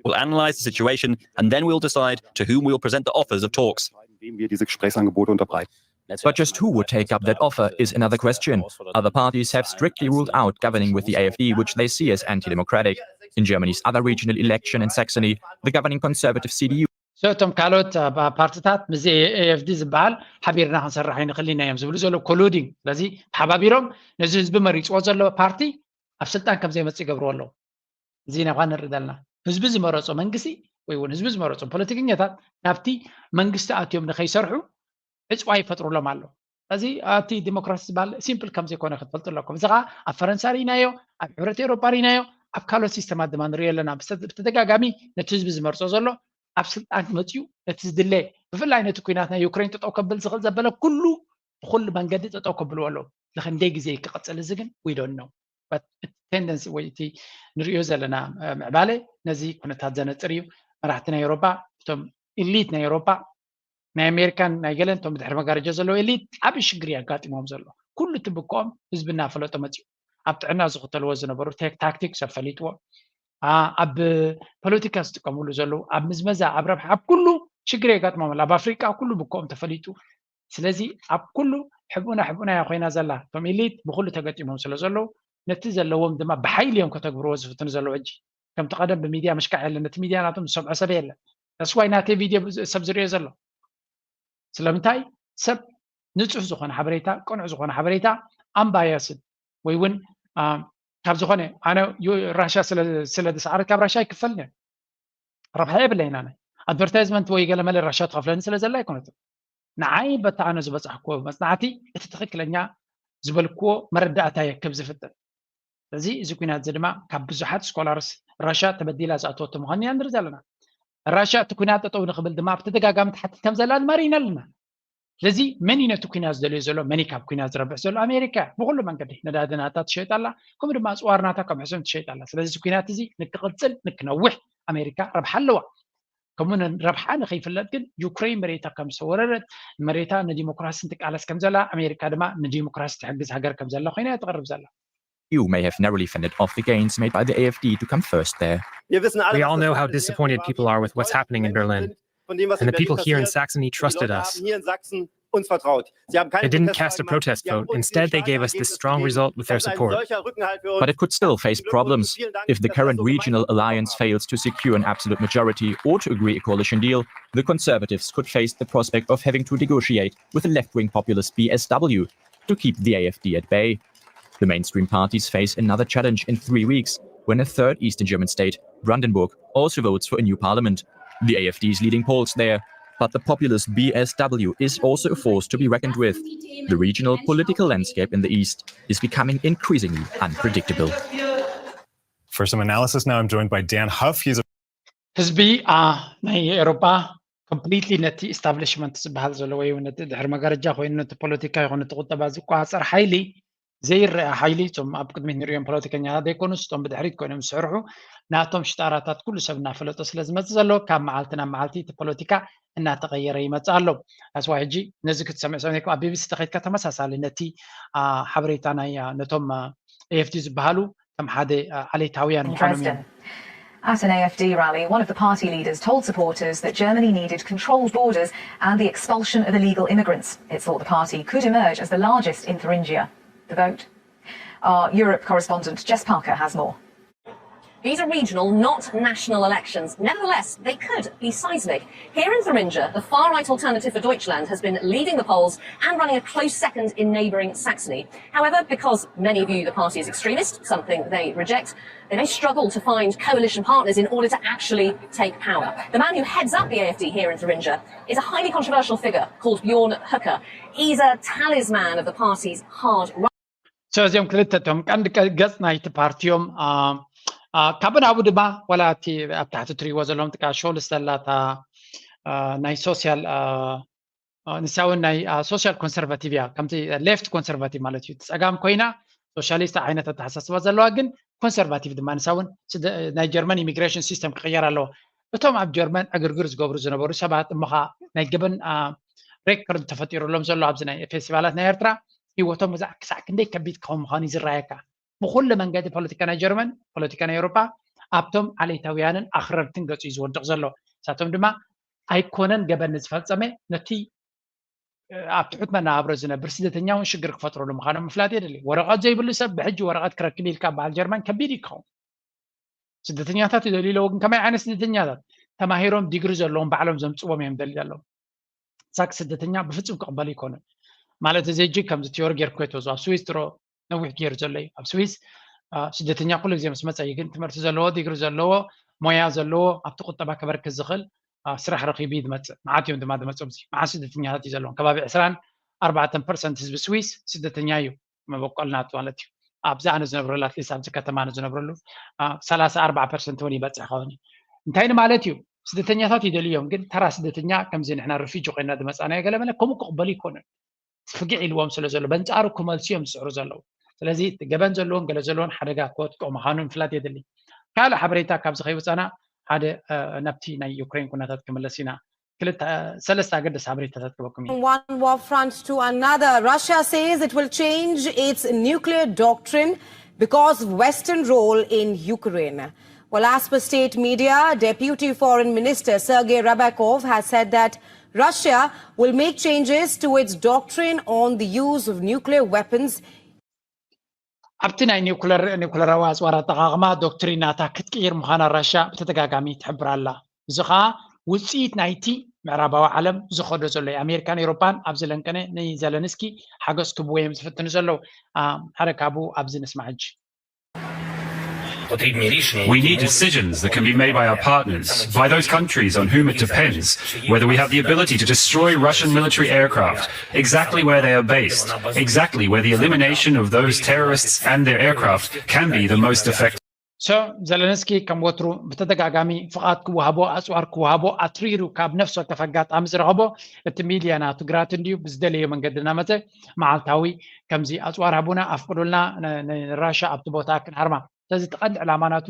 We'll analyse the situation and then we'll decide to whom we will present the offers of talks. Wem wir diese Gesprächsangebote unterbreiten. But just who would take up that offer is another question. Other parties have strictly ruled out governing with the AfD, which they see as anti-democratic. In Germany's other regional election in Saxony, the governing conservative C D U እቶም ካልኦት ፓርትታት ምስዚ ኤኤፍዲ ዝበሃል ሓቢርና ክንሰርሕ ኣይንኽእል ኢና እዮም ዝብሉ ዘለዉ ኮሉዲንግ። ስለዚ ተሓባቢሮም ነዚ ህዝቢ መሪፅዎ ዘሎ ፓርቲ ኣብ ስልጣን ከም ዘይመፅእ ይገብርዎ ኣለዉ። እዚ ኢና ንርኢ ዘለና። ህዝቢ ዝመረፆ መንግስቲ ወይ እውን ህዝቢ ዝመረፆም ፖለቲከኛታት ናብቲ መንግስቲ ኣትዮም ንከይሰርሑ ዕፅዋ ይፈጥሩሎም ኣሎ። እዚ ኣብቲ ዲሞክራሲ ዝበሃል ሲምፕል ከም ዘይኮነ ክትፈልጡ ኣለኩም። እዚ ከዓ ኣብ ፈረንሳ ርኢናዮ፣ ኣብ ሕብረት ኤውሮጳ ርኢናዮ፣ ኣብ ካልኦት ሲስተማት ድማ ንሪኦ ኣለና። ብተደጋጋሚ ነቲ ህዝቢ ዝመርፆ ዘሎ ኣብ ስልጣን ክመፅኡ ነቲ ዝድለ ብፍላይ ነቲ ኩናት ናይ ዩክሬን ጠጠው ከብል ዝኽእል ዘበለ ኩሉ ብኩሉ መንገዲ ጠጠው ከብልዎ ኣለዉ። ንክንደይ ግዜ ክቕፅል እዚ ግን ዊዶን ነው። ቴንደንሲ ወይ እቲ ንሪኦ ዘለና ምዕባለ ነዚ ኩነታት ዘነፅር እዩ። መራሕቲ ናይ ኤውሮጳ እቶም ኢሊት ናይ ኤውሮጳ ናይ ኣሜሪካን ናይ ገለን እቶም ብድሕሪ መጋረጃ ዘለዉ ኤሊት ዓብዪ ሽግር እዩ ኣጋጢሞም ዘሎ። ኩሉ እቲ ብክኦም ህዝቢ እናፈለጦ መፂኡ። ኣብ ጥዕና ዝኽተልዎ ዝነበሩ ታክቲክ ሰብ ፈሊጥዎ። ኣብ ፖለቲካ ዝጥቀምሉ ዘለዉ ኣብ ምዝመዛ ኣብ ረብሓ ኣብ ኩሉ ሽግር የጋጥሞም ኣሎ። ኣብ ኣፍሪቃ ኩሉ ብክኦም ተፈሊጡ። ስለዚ ኣብ ኩሉ ሕብኡና ሕብኡና እያ ኮይና ዘላ። እቶም ኢሊት ብኩሉ ተገጢሞም ስለ ዘለዉ ነቲ ዘለዎም ድማ ብሓይሊ እዮም ከተግብርዎ ዝፍትኑ ዘለዉ። ሕጂ ከምቲ ቀደም ብሚድያ ምሽካዕ የለን። ነቲ ሚድያ ናቶም ዝሰምዖ ሰብ የለን። ተስዋይ ናተይ ቪድዮ ሰብ ዝሪኦ ዘሎ ስለምንታይ ሰብ ንፁህ ዝኾነ ሓበሬታ፣ ቅኑዕ ዝኾነ ሓበሬታ፣ ኣምባያስን ወይ እውን ካብ ዝኾነ ኣነ ራሻ ስለ ዝሰዓረ ካብ ራሻ ይክፈልኒ ረብሓ የብለይና። ኣድቨርታይዝመንት ወይ ገለመለ ራሻ ትኸፍለኒ ስለ ዘላ ኣይኮነትን። ንዓይ በቲ ኣነ ዝበፃሕክዎ መፅናዕቲ እቲ ትኽክለኛ ዝበልክዎ መረዳእታ የክብ ዝፍጥር። ስለዚ እዚ ኩናት እዚ ድማ ካብ ብዙሓት ስኮላርስ ራሻ ተበዲላ ዝኣተወቶ ምዃኑ ኢና ንርኢ ዘለና። ራሻ እቲ ኩናት ጠጠው ንክብል ድማ ብተደጋጋሚ ትሓትት ከም ዘላ ድማ ርኢና ኣለና። ስለዚ መን እዩ ነቲ ኩናት ዝደልዮ ዘሎ? መን እዩ ካብ ኩናት ዝረብሕ ዘሎ? ኣሜሪካ ብኩሉ መንገዲ ነዳዲ ናታ ትሸይጥ ኣላ፣ ከምኡ ድማ ኣፅዋር ናታ ካብ ሕሱም ትሸይጥ ኣላ። ስለዚ እዚ ኩናት እዚ ንክቕፅል ንክነውሕ ኣሜሪካ ረብሓ ኣለዋ። ከምኡ ረብሓ ንከይፍለጥ ግን ዩክሬን መሬታ ከም ዝተወረረት፣ መሬታ ንዲሞክራሲ ትቃለስ ከም ዘላ፣ ኣሜሪካ ድማ ንዲሞክራሲ ትሕግዝ ሃገር ከም ዘላ ኮይና እያ ትቐርብ ዘላ። You may have narrowly fended off the gains made by the AfD to come first there. We all know how disappointed people are with what's happening in Berlin. And the people here in Saxony trusted us. They didn't cast a protest vote. Instead, they gave us this strong result with their support. But it could still face problems. If the current regional alliance fails to secure an absolute majority or to agree a coalition deal, the Conservatives could face the prospect of having to negotiate with the left-wing populist B S W to keep the AfD at bay. The mainstream parties face another challenge in three weeks, when a third Eastern German state, Brandenburg, also votes for a new parliament. The AfD's leading polls there, but the populist B S W is also a force to be reckoned with. The regional political landscape in the East is becoming increasingly unpredictable. For some analysis now, I'm joined by Dan Huff. He's a ህዝቢ ናይ ኤሮጳ ኮምፕሊትሊ ነቲ ኢስታብሊሽመንት ዝበሃል ዘሎ ወይ ነቲ ድሕሪ መጋረጃ ኮይኑ ነቲ ፖለቲካ ይኹን ነቲ ቁጠባ ዝቆፃፀር ሓይሊ ዘይረኣ ሓይሊ፣ እቶም ኣብ ቅድሚት ንሪኦም ፖለቲከኛታት ዘይኮኑስ እቶም ብድሕሪት ኮይኖም ዝስርሑ ናቶም ሽጣራታት ኩሉ ሰብ እናፈለጦ ስለ ዝመፅእ ዘሎ ካብ መዓልቲ ናብ መዓልቲ እቲ ፖለቲካ እናተቐየረ ይመፅእ ኣሎ። ኣስዋ ሕጂ ነዚ ክትሰምዕ ሰብ ነይኩም ኣብ ቢቢሲ ተኸይድካ ተመሳሳሊ ነቲ ሓበሬታ ናይ ነቶም ኤፍዲ ዝበሃሉ ከም ሓደ ዓሌታውያን ምዃኖም እዮም። At an AFD rally, one of the party leaders told supporters that Germany needed controlled borders and the expulsion of illegal immigrants. It's thought the party could emerge as the largest in Thuringia. The vote? Our Europe correspondent Jess Parker has more. These are regional, not national elections. Nevertheless, they could be seismic. Here in Thuringia, the far-right Alternative for Deutschland has been leading the polls and running a close second in neighbouring Saxony. However, because many view the party as extremist, something they reject, they may struggle to find coalition partners in order to actually take power. The man who heads up the AFD here in Thuringia is a highly controversial figure called Bjorn Høcke. He's a talisman of the party's hard right. እዚኦም ክልተ እቶም ቀንዲ ገጽ ናይቲ ፓርቲ እዮም። ካብ ናብኡ ድማ ዋላ እቲ ኣብ ታሕቲ ትሪእዎ ዘለዎም ጥቃ ሾልስ ዘላ እታ ናይ ሶስያል ንሳ እውን ናይ ሶስያል ኮንሰርቫቲቭ እያ፣ ከምቲ ሌፍት ኮንሰርቫቲቭ ማለት እዩ። ጸጋም ኮይና ሶሻሊስት ዓይነት ኣተሓሳስባ ዘለዋ ግን ኮንሰርቫቲቭ ድማ ንሳ እውን ናይ ጀርመን ኢሚግሬሽን ሲስተም ክቕየር ኣለዎ። እቶም ኣብ ጀርመን ዕግርግር ዝገብሩ ዝነበሩ ሰባት እሞ ኸዓ ናይ ገበን ሬከርድ ተፈጢሩሎም ዘሎ ኣብዚ ናይ ፌስቲቫላት ናይ ኤርትራ ህይወቶም ክሳዕ ክንደይ ከቢድ ክኸውን ምዃኑ እዩ ዝረኣየካ። ብኩሉ መንገዲ ፖለቲካ ናይ ጀርመን፣ ፖለቲካ ናይ ኤውሮጳ ኣብቶም ዓሌታውያንን ኣኽረርትን ገጹ እዩ ዝወድቕ ዘሎ። ንሳቶም ድማ ኣይኮነን ገበን ዝፈጸመ ነቲ ኣብ ትሑት መነባብሮ ዝነብር ስደተኛ እውን ሽግር ክፈጥረሉ ምዃኖም ምፍላጥ የድሊ። ወረቐት ዘይብሉ ሰብ ብሕጂ ወረቐት ክረክብ ኢልካ በዓል ጀርመን ከቢድ እዩ ክኸውን። ስደተኛታት ይደልዩ ኣለዎ፣ ግን ከመይ ዓይነት ስደተኛታት? ተማሂሮም ዲግሪ ዘለዎም ባዕሎም ዘምፅዎም እዮም ደልዩ ኣለዉ። ሳክ ስደተኛ ብፍፁም ክቕበል ይኮኑን ማለት እዚ ሕጂ ከምዚ ቲዮሪ ጌርኩ ከይተወዙ ኣብ ስዊስ ድሮ ነዊሕ ገይሩ ዘሎ እዩ። ኣብ ስዊስ ስደተኛ ኩሉ ግዜ ምስ መፀ እዩ፣ ግን ትምህርቲ ዘለዎ ዲግሪ ዘለዎ ሞያ ዘለዎ ኣብቲ ቁጠባ ከበርክት ዝኽእል ስራሕ ረኺቡ እዩ ዝመፅእ። መዓት እዮም ድማ ዝመፅኦም። እዚ መዓት ስደተኛታት እዩ ዘለዎም። ከባቢ ዕስራን ኣርባዕተን ፐርሰንት ህዝቢ ስዊስ ስደተኛ እዩ። መበቆል ናቱ ማለት እዩ። ኣብዚ ኣነ ዝነብረሉ ኣትሊስት ኣብዚ ከተማ ኣነ ዝነብረሉ ሰላሳ ኣርባዓ ፐርሰንት እውን ይበፅሕ ኸውን እዩ። እንታይ ንማለት እዩ? ስደተኛታት ይደልዮም፣ ግን ተራ ስደተኛ ከምዚ ንሕና ሪፊጂ ኮይና ዝመፃናዮ ገለመለ ከምኡ ክቕበሉ ይኮኑን። ፍግዕ ኢልዎም ስለ ዘሎ በንፃሩ ክመልሱ እዮም ዝፅዕሩ ዘለዉ። ስለዚ ገበን ዘለዎን ገለ ዘለዎን ሓደጋ ክወጥቀ ምዃኑ ምፍላጥ የድሊ። ካልእ ሓበሬታ ካብዚ ከይወፃና ሓደ ናብቲ ናይ ዩክሬን ኩነታት ክምለስ ኢና። ክልተ ሰለስተ ኣገደስቲ ሓበሬታታት ክበኩም እዩ። One war front to another. Russia says it will change its nuclear doctrine because of Western role in Ukraine. Well, as per state media, Deputy Foreign Minister Sergei Ryabkov has said that Russia will make changes to its doctrine on the use of nuclear weapons. ኣብቲ ናይ ኒኩለር ኒኩለራዊ ኣፅዋር ኣጠቓቕማ ዶክትሪን ናታ ክትቅይር ምዃና ራሽያ ብተደጋጋሚ ትሕብር ኣላ። እዚ ኸዓ ውፅኢት ናይቲ ምዕራባዊ ዓለም ዝኸዶ ዘሎ ኣሜሪካን ኤውሮፓን ኣብዚ ለንቀነ ንዘለንስኪ ሓገዝ ክብዎ እዮም ዝፍትኑ ዘለዉ። ሓደ ካብኡ ኣብዚ ንስማዕ ሕጂ። We need decisions that can be made by our partners, by those countries on whom it depends, whether we have the ability to destroy Russian military aircraft, exactly where they are based, exactly where the elimination of those terrorists and their aircraft can be the most effective. So ዘለንስኪ ከም ወትሩ ብተደጋጋሚ ፍቓድ ክወሃቦ ኣፅዋር ክወሃቦ ኣትሪሩ ካብ ነፍሲ ወከፍ ኣጋጣሚ ዝረኸቦ እቲ ሚልዮናት ግራት እንድዩ ብዝደለዮ መንገዲ እናመፀ መዓልታዊ ከምዚ ኣፅዋር ሃቡና ኣፍቅዱልና ንራሻ ኣብቲ ቦታ ክንሃርማ። ስለዚ እቲ ቀንዲ ዕላማ ናቱ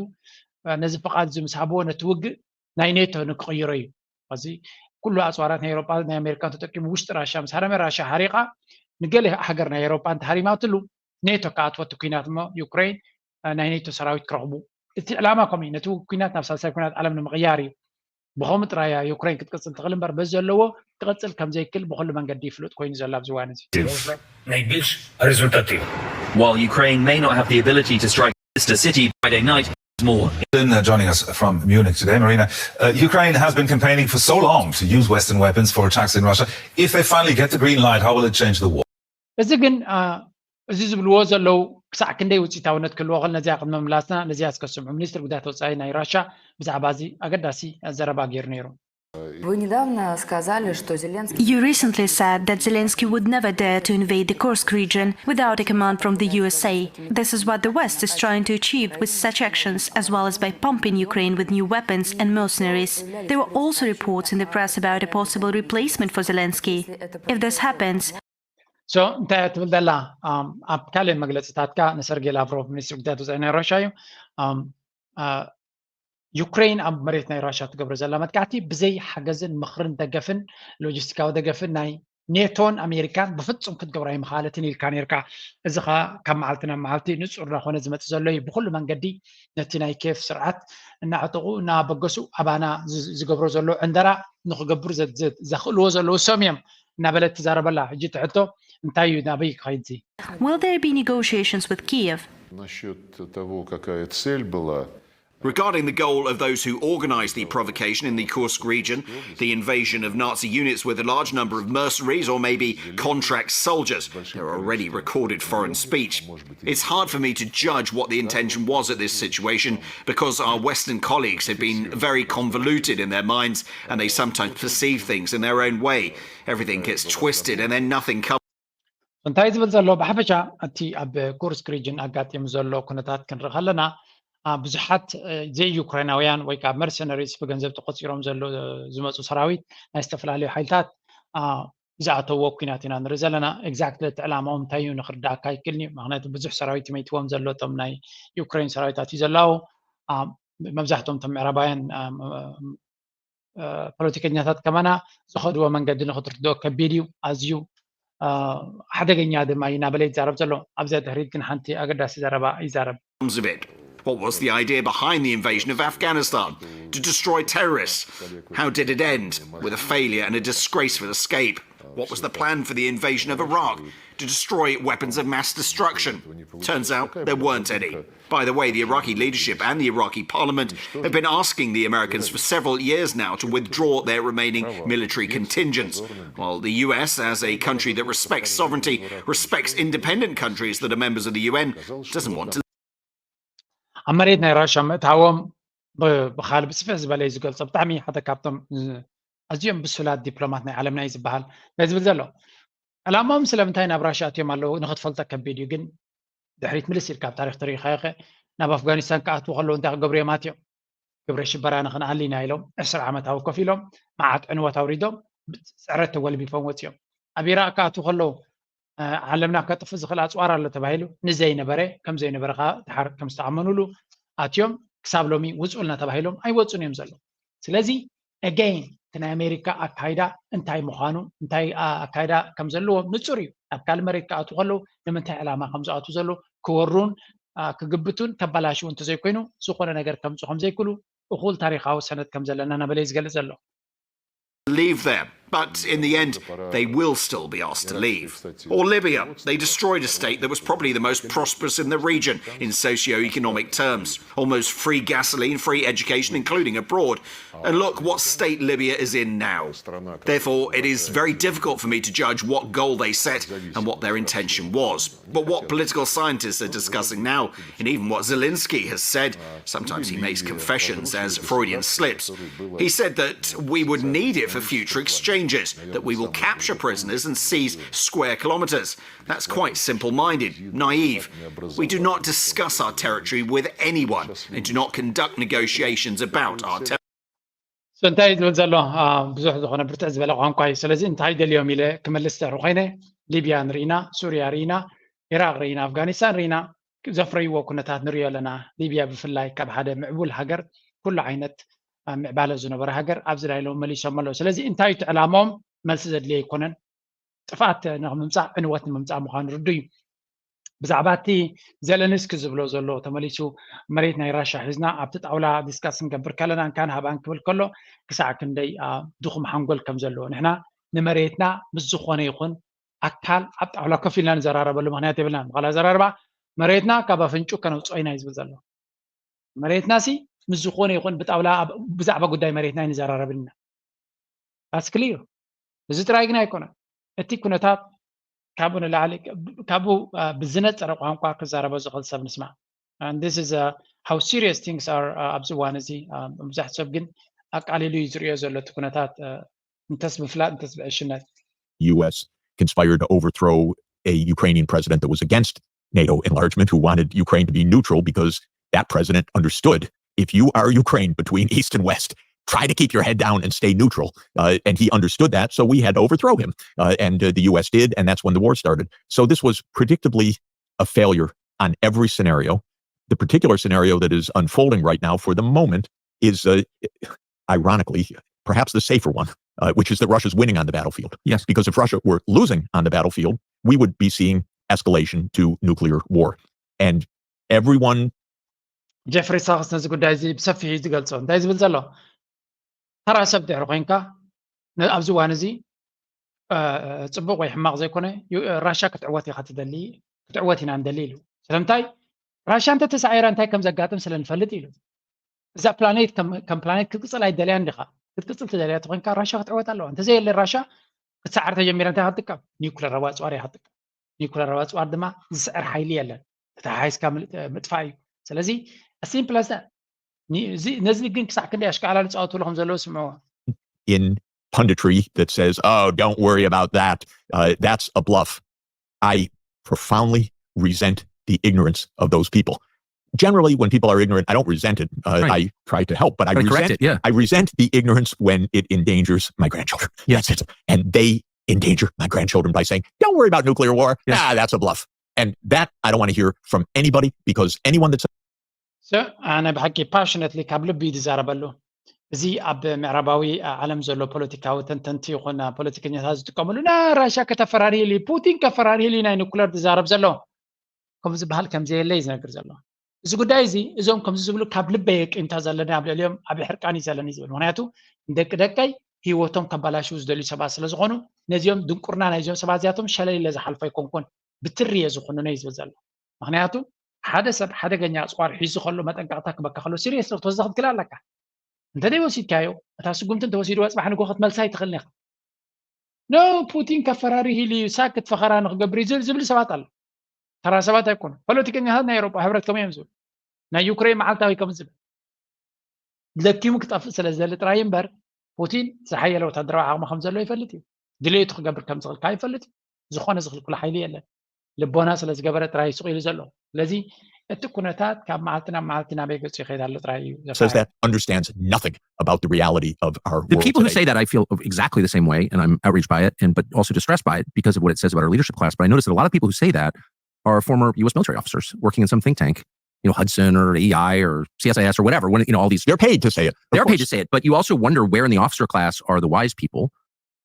ነዚ ፍቓድ እዚ ምስ ሃብዎ ነቲ ውግእ ናይ ኔቶ ንክቕይሮ እዩ። እዚ ኩሉ ኣፅዋራት ናይ ኤውሮጳ ናይ ኣሜሪካ ተጠቂሙ ውሽጢ ራሻ ምስ ሃረመ ራሻ ሃሪቓ ንገለ ሃገር ናይ ኤውሮጳ እንተሃሪማትሉ ኔቶ ከኣትወቲ ኩናት እሞ ዩክሬን ናይ ኔቶ ሰራዊት ክረኽቡ እቲ ዕላማ ከምኡ እዩ። ነቲ ኩናት ናብ ሳልሳይ ኩናት ዓለም ንምቕያር እዩ። ብኸምኡ ጥራይ እያ ዩክሬን ክትቅፅል ትኽእል እምበር በዚ ዘለዎ ክቕፅል ከምዘይክል ብኹሉ መንገዲ ይፍሉጥ ኮይኑ ዘሎ ኣብዚ እዋን እዚ። While Ukraine may not have the ability to strike a sister city Friday night, more. Joining us from Munich today, Marina. Uh, Ukraine has been campaigning for so long to use Western weapons for attacks in Russia. If they finally get the green light, how will it change the war? እዚ ግን እዚ ዝብልዎ ዘለዉ ክሳዕ ክንደይ ውፅኢታውነት ክህልዎ ክእል ነዚኣ ቅድሚ ምላስና ነዚኣ እስከ ስምዑ። ሚኒስትር ጉዳያት ወፃኢ ናይ ራሻ ብዛዕባ እዚ ኣገዳሲ ዘረባ ገይሩ ነይሩ። Вы недавно сказали, что Зеленский... You recently said that Zelensky would never dare to invade the Kursk region without a command from the U S A. This is what the West is trying to achieve with such actions, as well as by pumping Ukraine with new weapons and mercenaries. There were also reports in the press about a possible replacement for Zelensky. If this happens, So እንታይ እያ ትብል ዘላ? ኣብ ካልእ መግለፅታትካ ንሰርጌ ላቭሮቭ ሚኒስትሪ ጉዳያት ወፃኢ ናይ ራሻ እዩ። ዩክሬን ኣብ መሬት ናይ ራሻ ትገብሮ ዘላ መጥቃዕቲ ብዘይ ሓገዝን ምኽርን ደገፍን ሎጂስቲካዊ ደገፍን ናይ ኔቶን ኣሜሪካን ብፍፁም ክትገብሮ ኣይምኻለትን ኢልካ ነርካ። እዚ ከዓ ካብ መዓልቲ ናብ መዓልቲ ንፁር እናኾነ ዝመፅእ ዘሎ እዩ። ብኩሉ መንገዲ ነቲ ናይ ኬፍ ስርዓት እናዕጠቑ እናበገሱ ኣባና ዝገብሮ ዘሎ ዕንደራ ንክገብሩ ዘኽእልዎ ዘለዉ ሰም እዮም እናበለት ትዛረበላ። ሕጂ እቲ ሕቶ እንታይ እዩ ናበይ ክኸይድ እዚ? Will there be negotiations with Kiev? Насчет того, какая цель была, Regarding the goal of those who organised the provocation in the Kursk region, the invasion of Nazi units with a large number of mercenaries or maybe contract soldiers, there are already recorded foreign speech. It's hard for me to judge what the intention was at this situation because our Western colleagues have been very convoluted in their minds and they sometimes perceive things in their own way. Everything gets twisted and then nothing comes. እንታይ ዝብል ዘሎ ብሓፈሻ እቲ ኣብ ኩርስክ ሪጅን ኣጋጢሙ ዘሎ ኩነታት ክንርኢ ከለና ብዙሓት ዘይዩክሬናውያን ወይ ከዓ መርሰነሪስ ብገንዘብ ተቆፂሮም ዘሎ ዝመፁ ሰራዊት ናይ ዝተፈላለዩ ሓይልታት ዝኣተዎ ኩናት ኢና ንርኢ ዘለና። ኤግዛክትሊ እቲ ዕላማኦም እንታይ እዩ ንክርዳእካ ኣይክእልን እዩ። ምክንያቱ ብዙሕ ሰራዊት መይትዎም ዘሎ እቶም ናይ ዩክሬን ሰራዊታት እዩ ዘለዉ። መብዛሕትኦም እቶም ምዕራባውያን ፖለቲከኛታት ከማና ዝኸድዎ መንገዲ ንክትርድኦ ከቢድ እዩ፣ ኣዝዩ ሓደገኛ ድማ እዩ እናበለ ይዛረብ ዘሎ። ኣብዚኣ ድሕሪት ግን ሓንቲ ኣገዳሲ ዘረባ ይዛረብ። What was the idea behind the invasion of Afghanistan? To destroy terrorists? How did it end? With a failure and a disgraceful escape. What was the plan for the invasion of Iraq? To destroy weapons of mass destruction? Turns out there weren't any. By the way, the Iraqi leadership and the Iraqi parliament have been asking the Americans for several years now to withdraw their remaining military contingents, while the U S, as a country that respects sovereignty, respects independent countries that are members of the U N, doesn't want to. ኣብ መሬት ናይ ራሻ ምእታዎም ብካል ብስፍሕ ዝበለ ዝገልፆ ብጣዕሚ ሓደ ካብቶም ኣዝዮም ብሱላት ዲፕሎማት ናይ ዓለምና እዩ ዝበሃል ናይ ዝብል ዘሎ ዕላማኦም ስለምንታይ ናብ ራሻ ኣትዮም ኣለዉ ንክትፈልጦ ከቢድ እዩ። ግን ድሕሪት ምልስ ኢልካ ኣብ ታሪክ ተሪኢኻዮ ከ ናብ ኣፍጋኒስታን ክኣትዉ ከለዉ እንታይ ክገብሩ እዮም ኣትዮም? ግብረ ሽበራ ንክንኣሊ ኢና ኢሎም ዕስራ ዓመት ኣብ ኮፍ ኢሎም መዓት ዕንወት ኣውሪዶም ፅዕረት ተጎልቢፎም ወፂኦም። ኣብ ኢራቅ ክኣትዉ ከለዉ ዓለምና ከጥፍእ ዝኽእል ኣፅዋር ኣሎ ተባሂሉ ንዘይነበረ ከም ዘይነበረ ከዓ ድሓር ከም ዝተኣመኑሉ ኣትዮም ክሳብ ሎሚ ውፁልና ተባሂሎም ኣይወፁን እዮም ዘለዉ። ስለዚ again እቲ ናይ ኣሜሪካ ኣካይዳ እንታይ ምዃኑ እንታይ ኣካይዳ ከም ዘለዎም ንፁር እዩ። ኣብ ካልእ መሬት ክኣትዉ ከለዉ ንምንታይ ዕላማ ከም ዝኣትዉ ዘለዉ ክወሩን ክግብቱን ከበላሽዉ እንተዘይኮይኑ ዝኾነ ነገር ከምፁ ከም ዘይክእሉ እኹል ታሪካዊ ሰነድ ከም ዘለና እናበለ እዩ ዝገልፅ ዘሎ። Leave them. But in the end, they will still be asked to leave. Or Libya. They destroyed a state that was probably the most prosperous in the region in socio-economic terms. Almost free gasoline, free education, including abroad. And look what state Libya is in now. Therefore, it is very difficult for me to judge what goal they set and what their intention was. But what political scientists are discussing now, and even what Zelensky has said, sometimes he makes confessions as Freudian slips. He said that we would need it for future exchanges, that we will capture prisoners and seize square kilometers. That's quite simple minded, naive. We do not discuss our territory with anyone and do not conduct negotiations about our territory. እንታይ ዝብል ዘሎ ብዙሕ ዝኾነ ብርትዕ ዝበለ ቋንቋ እዩ። ስለዚ እንታይ ደልዮም ኢለ ክመልስ ተሩ ኮይነ፣ ሊብያ ንርኢና፣ ሱርያ ርኢና፣ ኢራቅ ርኢና፣ ኣፍጋኒስታን ርኢና። ዘፍረይዎ ኩነታት ንሪኦ ኣለና። ሊብያ ብፍላይ ካብ ሓደ ምዕቡል ሃገር፣ ኩሉ ዓይነት ምዕባለ ዝነበረ ሃገር ኣብዚ ናይ ሎም መሊሶም ኣለዉ። ስለዚ እንታይ እዩ ዕላሞም? መልሲ ዘድልዮ ኣይኮነን። ጥፍኣት ንምምፃእ፣ ዕንወት ንምምፃእ ምዃኑ ርዱ እዩ። ብዛዕባ እቲ ዘለንስኪ ዝብሎ ዘሎ፣ ተመሊሱ መሬት ናይ ራሻ ሒዝና ኣብቲ ጣውላ ዲስካስ ንገብር ከለና፣ እንካን ሃባን ክብል ከሎ ክሳዕ ክንደይ ድኹም ሓንጎል ከም ዘለዎ። ንሕና ንመሬትና ምስ ዝኾነ ይኹን ኣካል ኣብ ጣውላ ኮፍ ኢልና ንዘራረበሉ ምክንያት የብልናን። ብኻልእ ኣዘራርባ፣ መሬትና ካብ ኣፍንጩ ከነውፅኦ ኢና እዩ ዝብል ዘሎ። መሬትና ሲ ምስ ዝኾነ ይኹን ብጣውላ ብዛዕባ ጉዳይ መሬትና ኣይንዘራረብን ኢና። ኣስ ክሊር። እዚ ጥራይ ግን ኣይኮነን። እቲ ኩነታት ካብኡ ንላዕሊ፣ ካብኡ ብዝነፀረ ቋንቋ ክዛረቦ ዝኽእል ሰብ ንስማ። This is how serious things are ኣብዚ እዋን እዚ። ብዙሕ ሰብ ግን ኣቃሊሉ እዩ ዝሪኦ ዘሎ እቲ ኩነታት፣ እንተስ ምፍላጥ እንተስ ብዕሽነት። U S conspired to overthrow a Ukrainian president that was against NATO enlargement, who wanted Ukraine to be neutral because that president understood, if you are Ukraine between East and West, try to keep your head down and stay neutral. Uh, and he understood that, so we had to overthrow him. Uh, and uh, the U S did, and that's when the war started. So this was predictably a failure on every scenario. The particular scenario that is unfolding right now for the moment is, uh, ironically, perhaps the safer one, uh, which is that Russia's winning on the battlefield. Yes, because if Russia were losing on the battlefield, we would be seeing escalation to nuclear war. And everyone ጀፍሪ ሳክስ ነዚ ጉዳይ እዚ ብሰፊሑ እዩ ዝገልጾ። እንታይ ዝብል ዘሎ? ተራ ሰብ ድሕሪ ኮይንካ፣ ኣብዚ እዋን እዚ ጽቡቕ ወይ ሕማቕ ዘይኮነ፣ ራሻ ክትዕወት ኢኻ ትደሊ፣ ክትዕወት ኢና ንደሊ ኢሉ። ስለምንታይ? ራሻ እንተተሳዒራ እንታይ ከም ዘጋጥም ስለ ንፈልጥ ኢሉ። እዛ ፕላኔት ከም ፕላኔት ክትቅፅል ኣይደልያን ዲኻ? ክትቅፅል ትደልያ ተኮይንካ፣ ራሻ ክትዕወት ኣለዋ። እንተዘየለ ራሻ ክትሰዓር ተጀሚራ እንታይ ክትጥቀም? ኒውክለራዊ ኣፅዋር እያ ክትጥቀም። ኒውክለራዊ ኣፅዋር ድማ ዝስዕር ሓይሊ የለን። ተተሓሒዝካ ምጥፋእ እዩ። ስለዚ ሲምፕል ኣስ። ነዚ ግን ክሳዕ ክንደይ ኣሽካዕላል ዝፃወትሉ ከም ዘለዉ ስምዕዎ። In punditry that says, "Oh, don't worry about that. Uh, that's a bluff." I profoundly resent the ignorance of those people. Generally, when people are ignorant, I don't resent it. Uh, I try to help, but I resent it. Yeah, I resent the ignorance when it endangers my grandchildren. Yes, and they endanger my grandchildren by saying, "Don't worry about nuclear war. Ah, that's a bluff." And that I don't want to hear from anybody, because anyone that's ኣነ ብሓቂ ፓሽነትሊ ካብ ልቢ እዩ ዝዛረበሉ። እዚ ኣብ ምዕራባዊ ዓለም ዘሎ ፖለቲካዊ ተንተንቲ ይኹን ፖለቲከኛታት ዝጥቀምሉ፣ ና ራሽያ ከተፈራርህል እዩ፣ ፑቲን ከፈራርህል እዩ ናይ ኑክለር ዝዛረብ ዘሎ ከም ዝበሃል ከም ዘየለ እዩ ዝነግር ዘሎ። እዚ ጉዳይ እዚ እዞም ከምዚ ዝብሉ ካብ ልበይ የቂምታ ዘለኒ፣ ኣብ ልዕሊኦም ኣብ ሕርቃን እዩ ዘለኒ ዝብል። ምክንያቱ ንደቂ ደቀይ ህይወቶም ከባላሽው ዝደልዩ ሰባት ስለ ዝኾኑ፣ ነዚኦም ድንቁርና ናይዚኦም ሰባት እዚኣቶም ሸለል ኢለ ዝሓልፎ ኣይኮንኩን። ብትሪ እየ ዝኹንኖ እዩ ዝብል ዘሎ። ምክንያቱ ሓደ ሰብ ሓደገኛ ኣፅዋር ሒዙ ከሎ መጠንቀቕታ ክበካ ከሎ ሲሪየስ ክትወስዶ ክትክእል ኣለካ። እንተ ዘይወሲድካዮ፣ እታ ስጉምቲ እንተወሲድዋ ፅባሕ ንጎ ክትመልሳ ኣይትኽእልን ኢኻ። ኖ፣ ፑቲን ከፈራርህ ኢሉ እዩ፣ ሳክት ፈኸራ ንክገብር እዩ ዝብል ሰባት ኣሎ። ተራ ሰባት ኣይኮኑ። ፖለቲከኛታት ናይ ኤውሮጳ ሕብረት ከምኡ እዮም ዝብሉ። ናይ ዩክሬን መዓልታዊ ከም ዝብል ለኪሙ ክጠፍእ ስለ ዝደሊ ጥራይ እምበር፣ ፑቲን ዝሓየለ ወታደራዊ ዓቕሚ ከም ዘሎ ይፈልጥ እዩ። ድሌቱ ክገብር ከም ዝኽእል ከዓ ይፈልጥ እዩ። ዝኾነ ዝኽልክሎ ሓይሊ የለን። ልቦና ስለ ዝገበረ ጥራይ እዩ ስቕ ኢሉ ዘሎ። ስለዚ እቲ ኩነታት ካብ መዓልቲ ናብ መዓልቲ ናበይ ገፁ ይኸይድ ኣሎ ጥራይ እዩ says that understands nothing about the reality of our The people who say that, I feel exactly the same way, and I'm outraged by it, and but also distressed by it because of what it says about our leadership class. But I notice that a lot of people who say that are former U S military officers working in some think tank, you know, Hudson or A E I or C S I S or whatever. When, you know, all these They're paid to say it. Of They're paid course. to say it, but you also wonder where in the officer class are the wise people.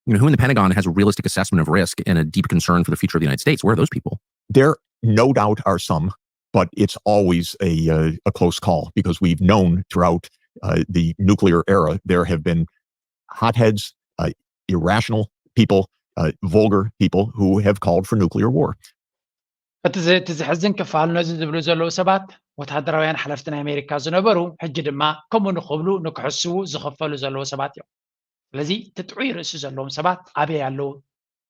You know, who in the Pentagon has a realistic assessment of risk and a deep concern for the future of the United States? Where are those people? There no doubt are some, but it's always a uh, a close call, because we've known throughout uh, the nuclear era there have been hotheads, uh, irrational people, uh, vulgar people who have called for nuclear war. እቲ ዝ- እቲ ዝሕዝን ክፋል ነዚ ዝብሉ ዘለዉ ሰባት ወታደራውያን ሓለፍቲ ናይ ኣሜሪካ ዝነበሩ፣ ሕጂ ድማ ከምኡ ንክብሉ ንክሕስቡ ዝኸፈሉ ዘለዉ ሰባት እዮም። ስለዚ እቲ ጥዑይ ርእሲ ዘለዎም ሰባት ኣበይ ኣለዉ?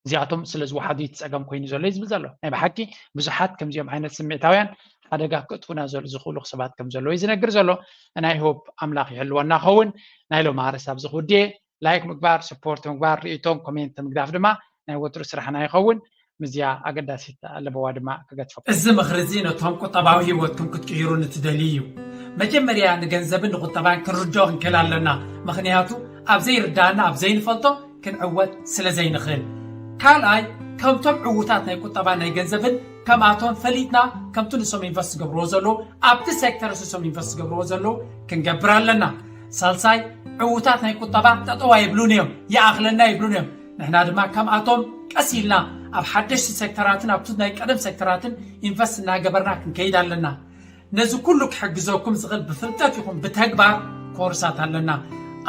እዚኣቶም ስለ ዝወሓዱ እቲ ፀገም ኮይኑ ዘሎ እዩ ዝብል ዘሎ። ናይ ብሓቂ ብዙሓት ከምዚኦም ዓይነት ስምዒታውያን ሓደጋ ክእትፉና ዘል- ዝኽእሉ ሰባት ከም ዘለዉ እዩ ዝነግር ዘሎ። ናይ ሆፕ ኣምላኽ ይሕልወና ኸውን። ናይ ሎም ኣርስ ኣብዚ ክውድየ። ላይክ ምግባር፣ ስፖርት ምግባር፣ ርእይቶን ኮሜንት ምግዳፍ ድማ ናይ ወትሩ ስራሕና ይኸውን። ምዝያ ኣገዳሲት ኣለበዋ ድማ ክገድፈኩም። እዚ ምኽሪ እዚ ነቶም ቁጠባዊ ህይወትኩም ክትቅይሩ ንትደልዩ እዩ። መጀመርያ ንገንዘብን ንቁጠባን ክንርድኦ ክንክእል ኣለና። ምኽንያቱ ኣብ ዘይርዳእና ኣብ ዘይንፈልጦ ክንዕወት ስለ ዘይንኽእል። ካልኣይ ከምቶም ዕዉታት ናይ ቁጠባን ናይ ገንዘብን ከምኣቶም ፈሊጥና ከምቲ ንሶም ኢንቨስት ዝገብርዎ ዘለዉ ኣብቲ ሴክተር ንሶም ኢንቨስት ዝገብርዎ ዘለዉ ክንገብር ኣለና። ሳልሳይ ዕዉታት ናይ ቁጠባ ጠጠዋ ይብሉን እዮም ይኣኽለና ይብሉን እዮም። ንሕና ድማ ከምኣቶም ቀስ ኢልና ኣብ ሓደሽቲ ሴክተራትን ኣብቲ ናይ ቀደም ሴክተራትን ኢንቨስት እናገበርና ክንከይድ ኣለና። ነዚ ኩሉ ክሕግዘኩም ዝኽእል ብፍልጠት ይኹን ብተግባር ኮርሳት ኣለና።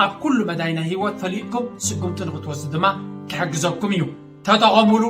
ኣብ ኩሉ መዳይ ናይ ህይወት ፈሊጥኩም ስጉምቲ ንክትወስዱ ድማ ክሕግዘኩም እዩ። ተጠቐሙሉ።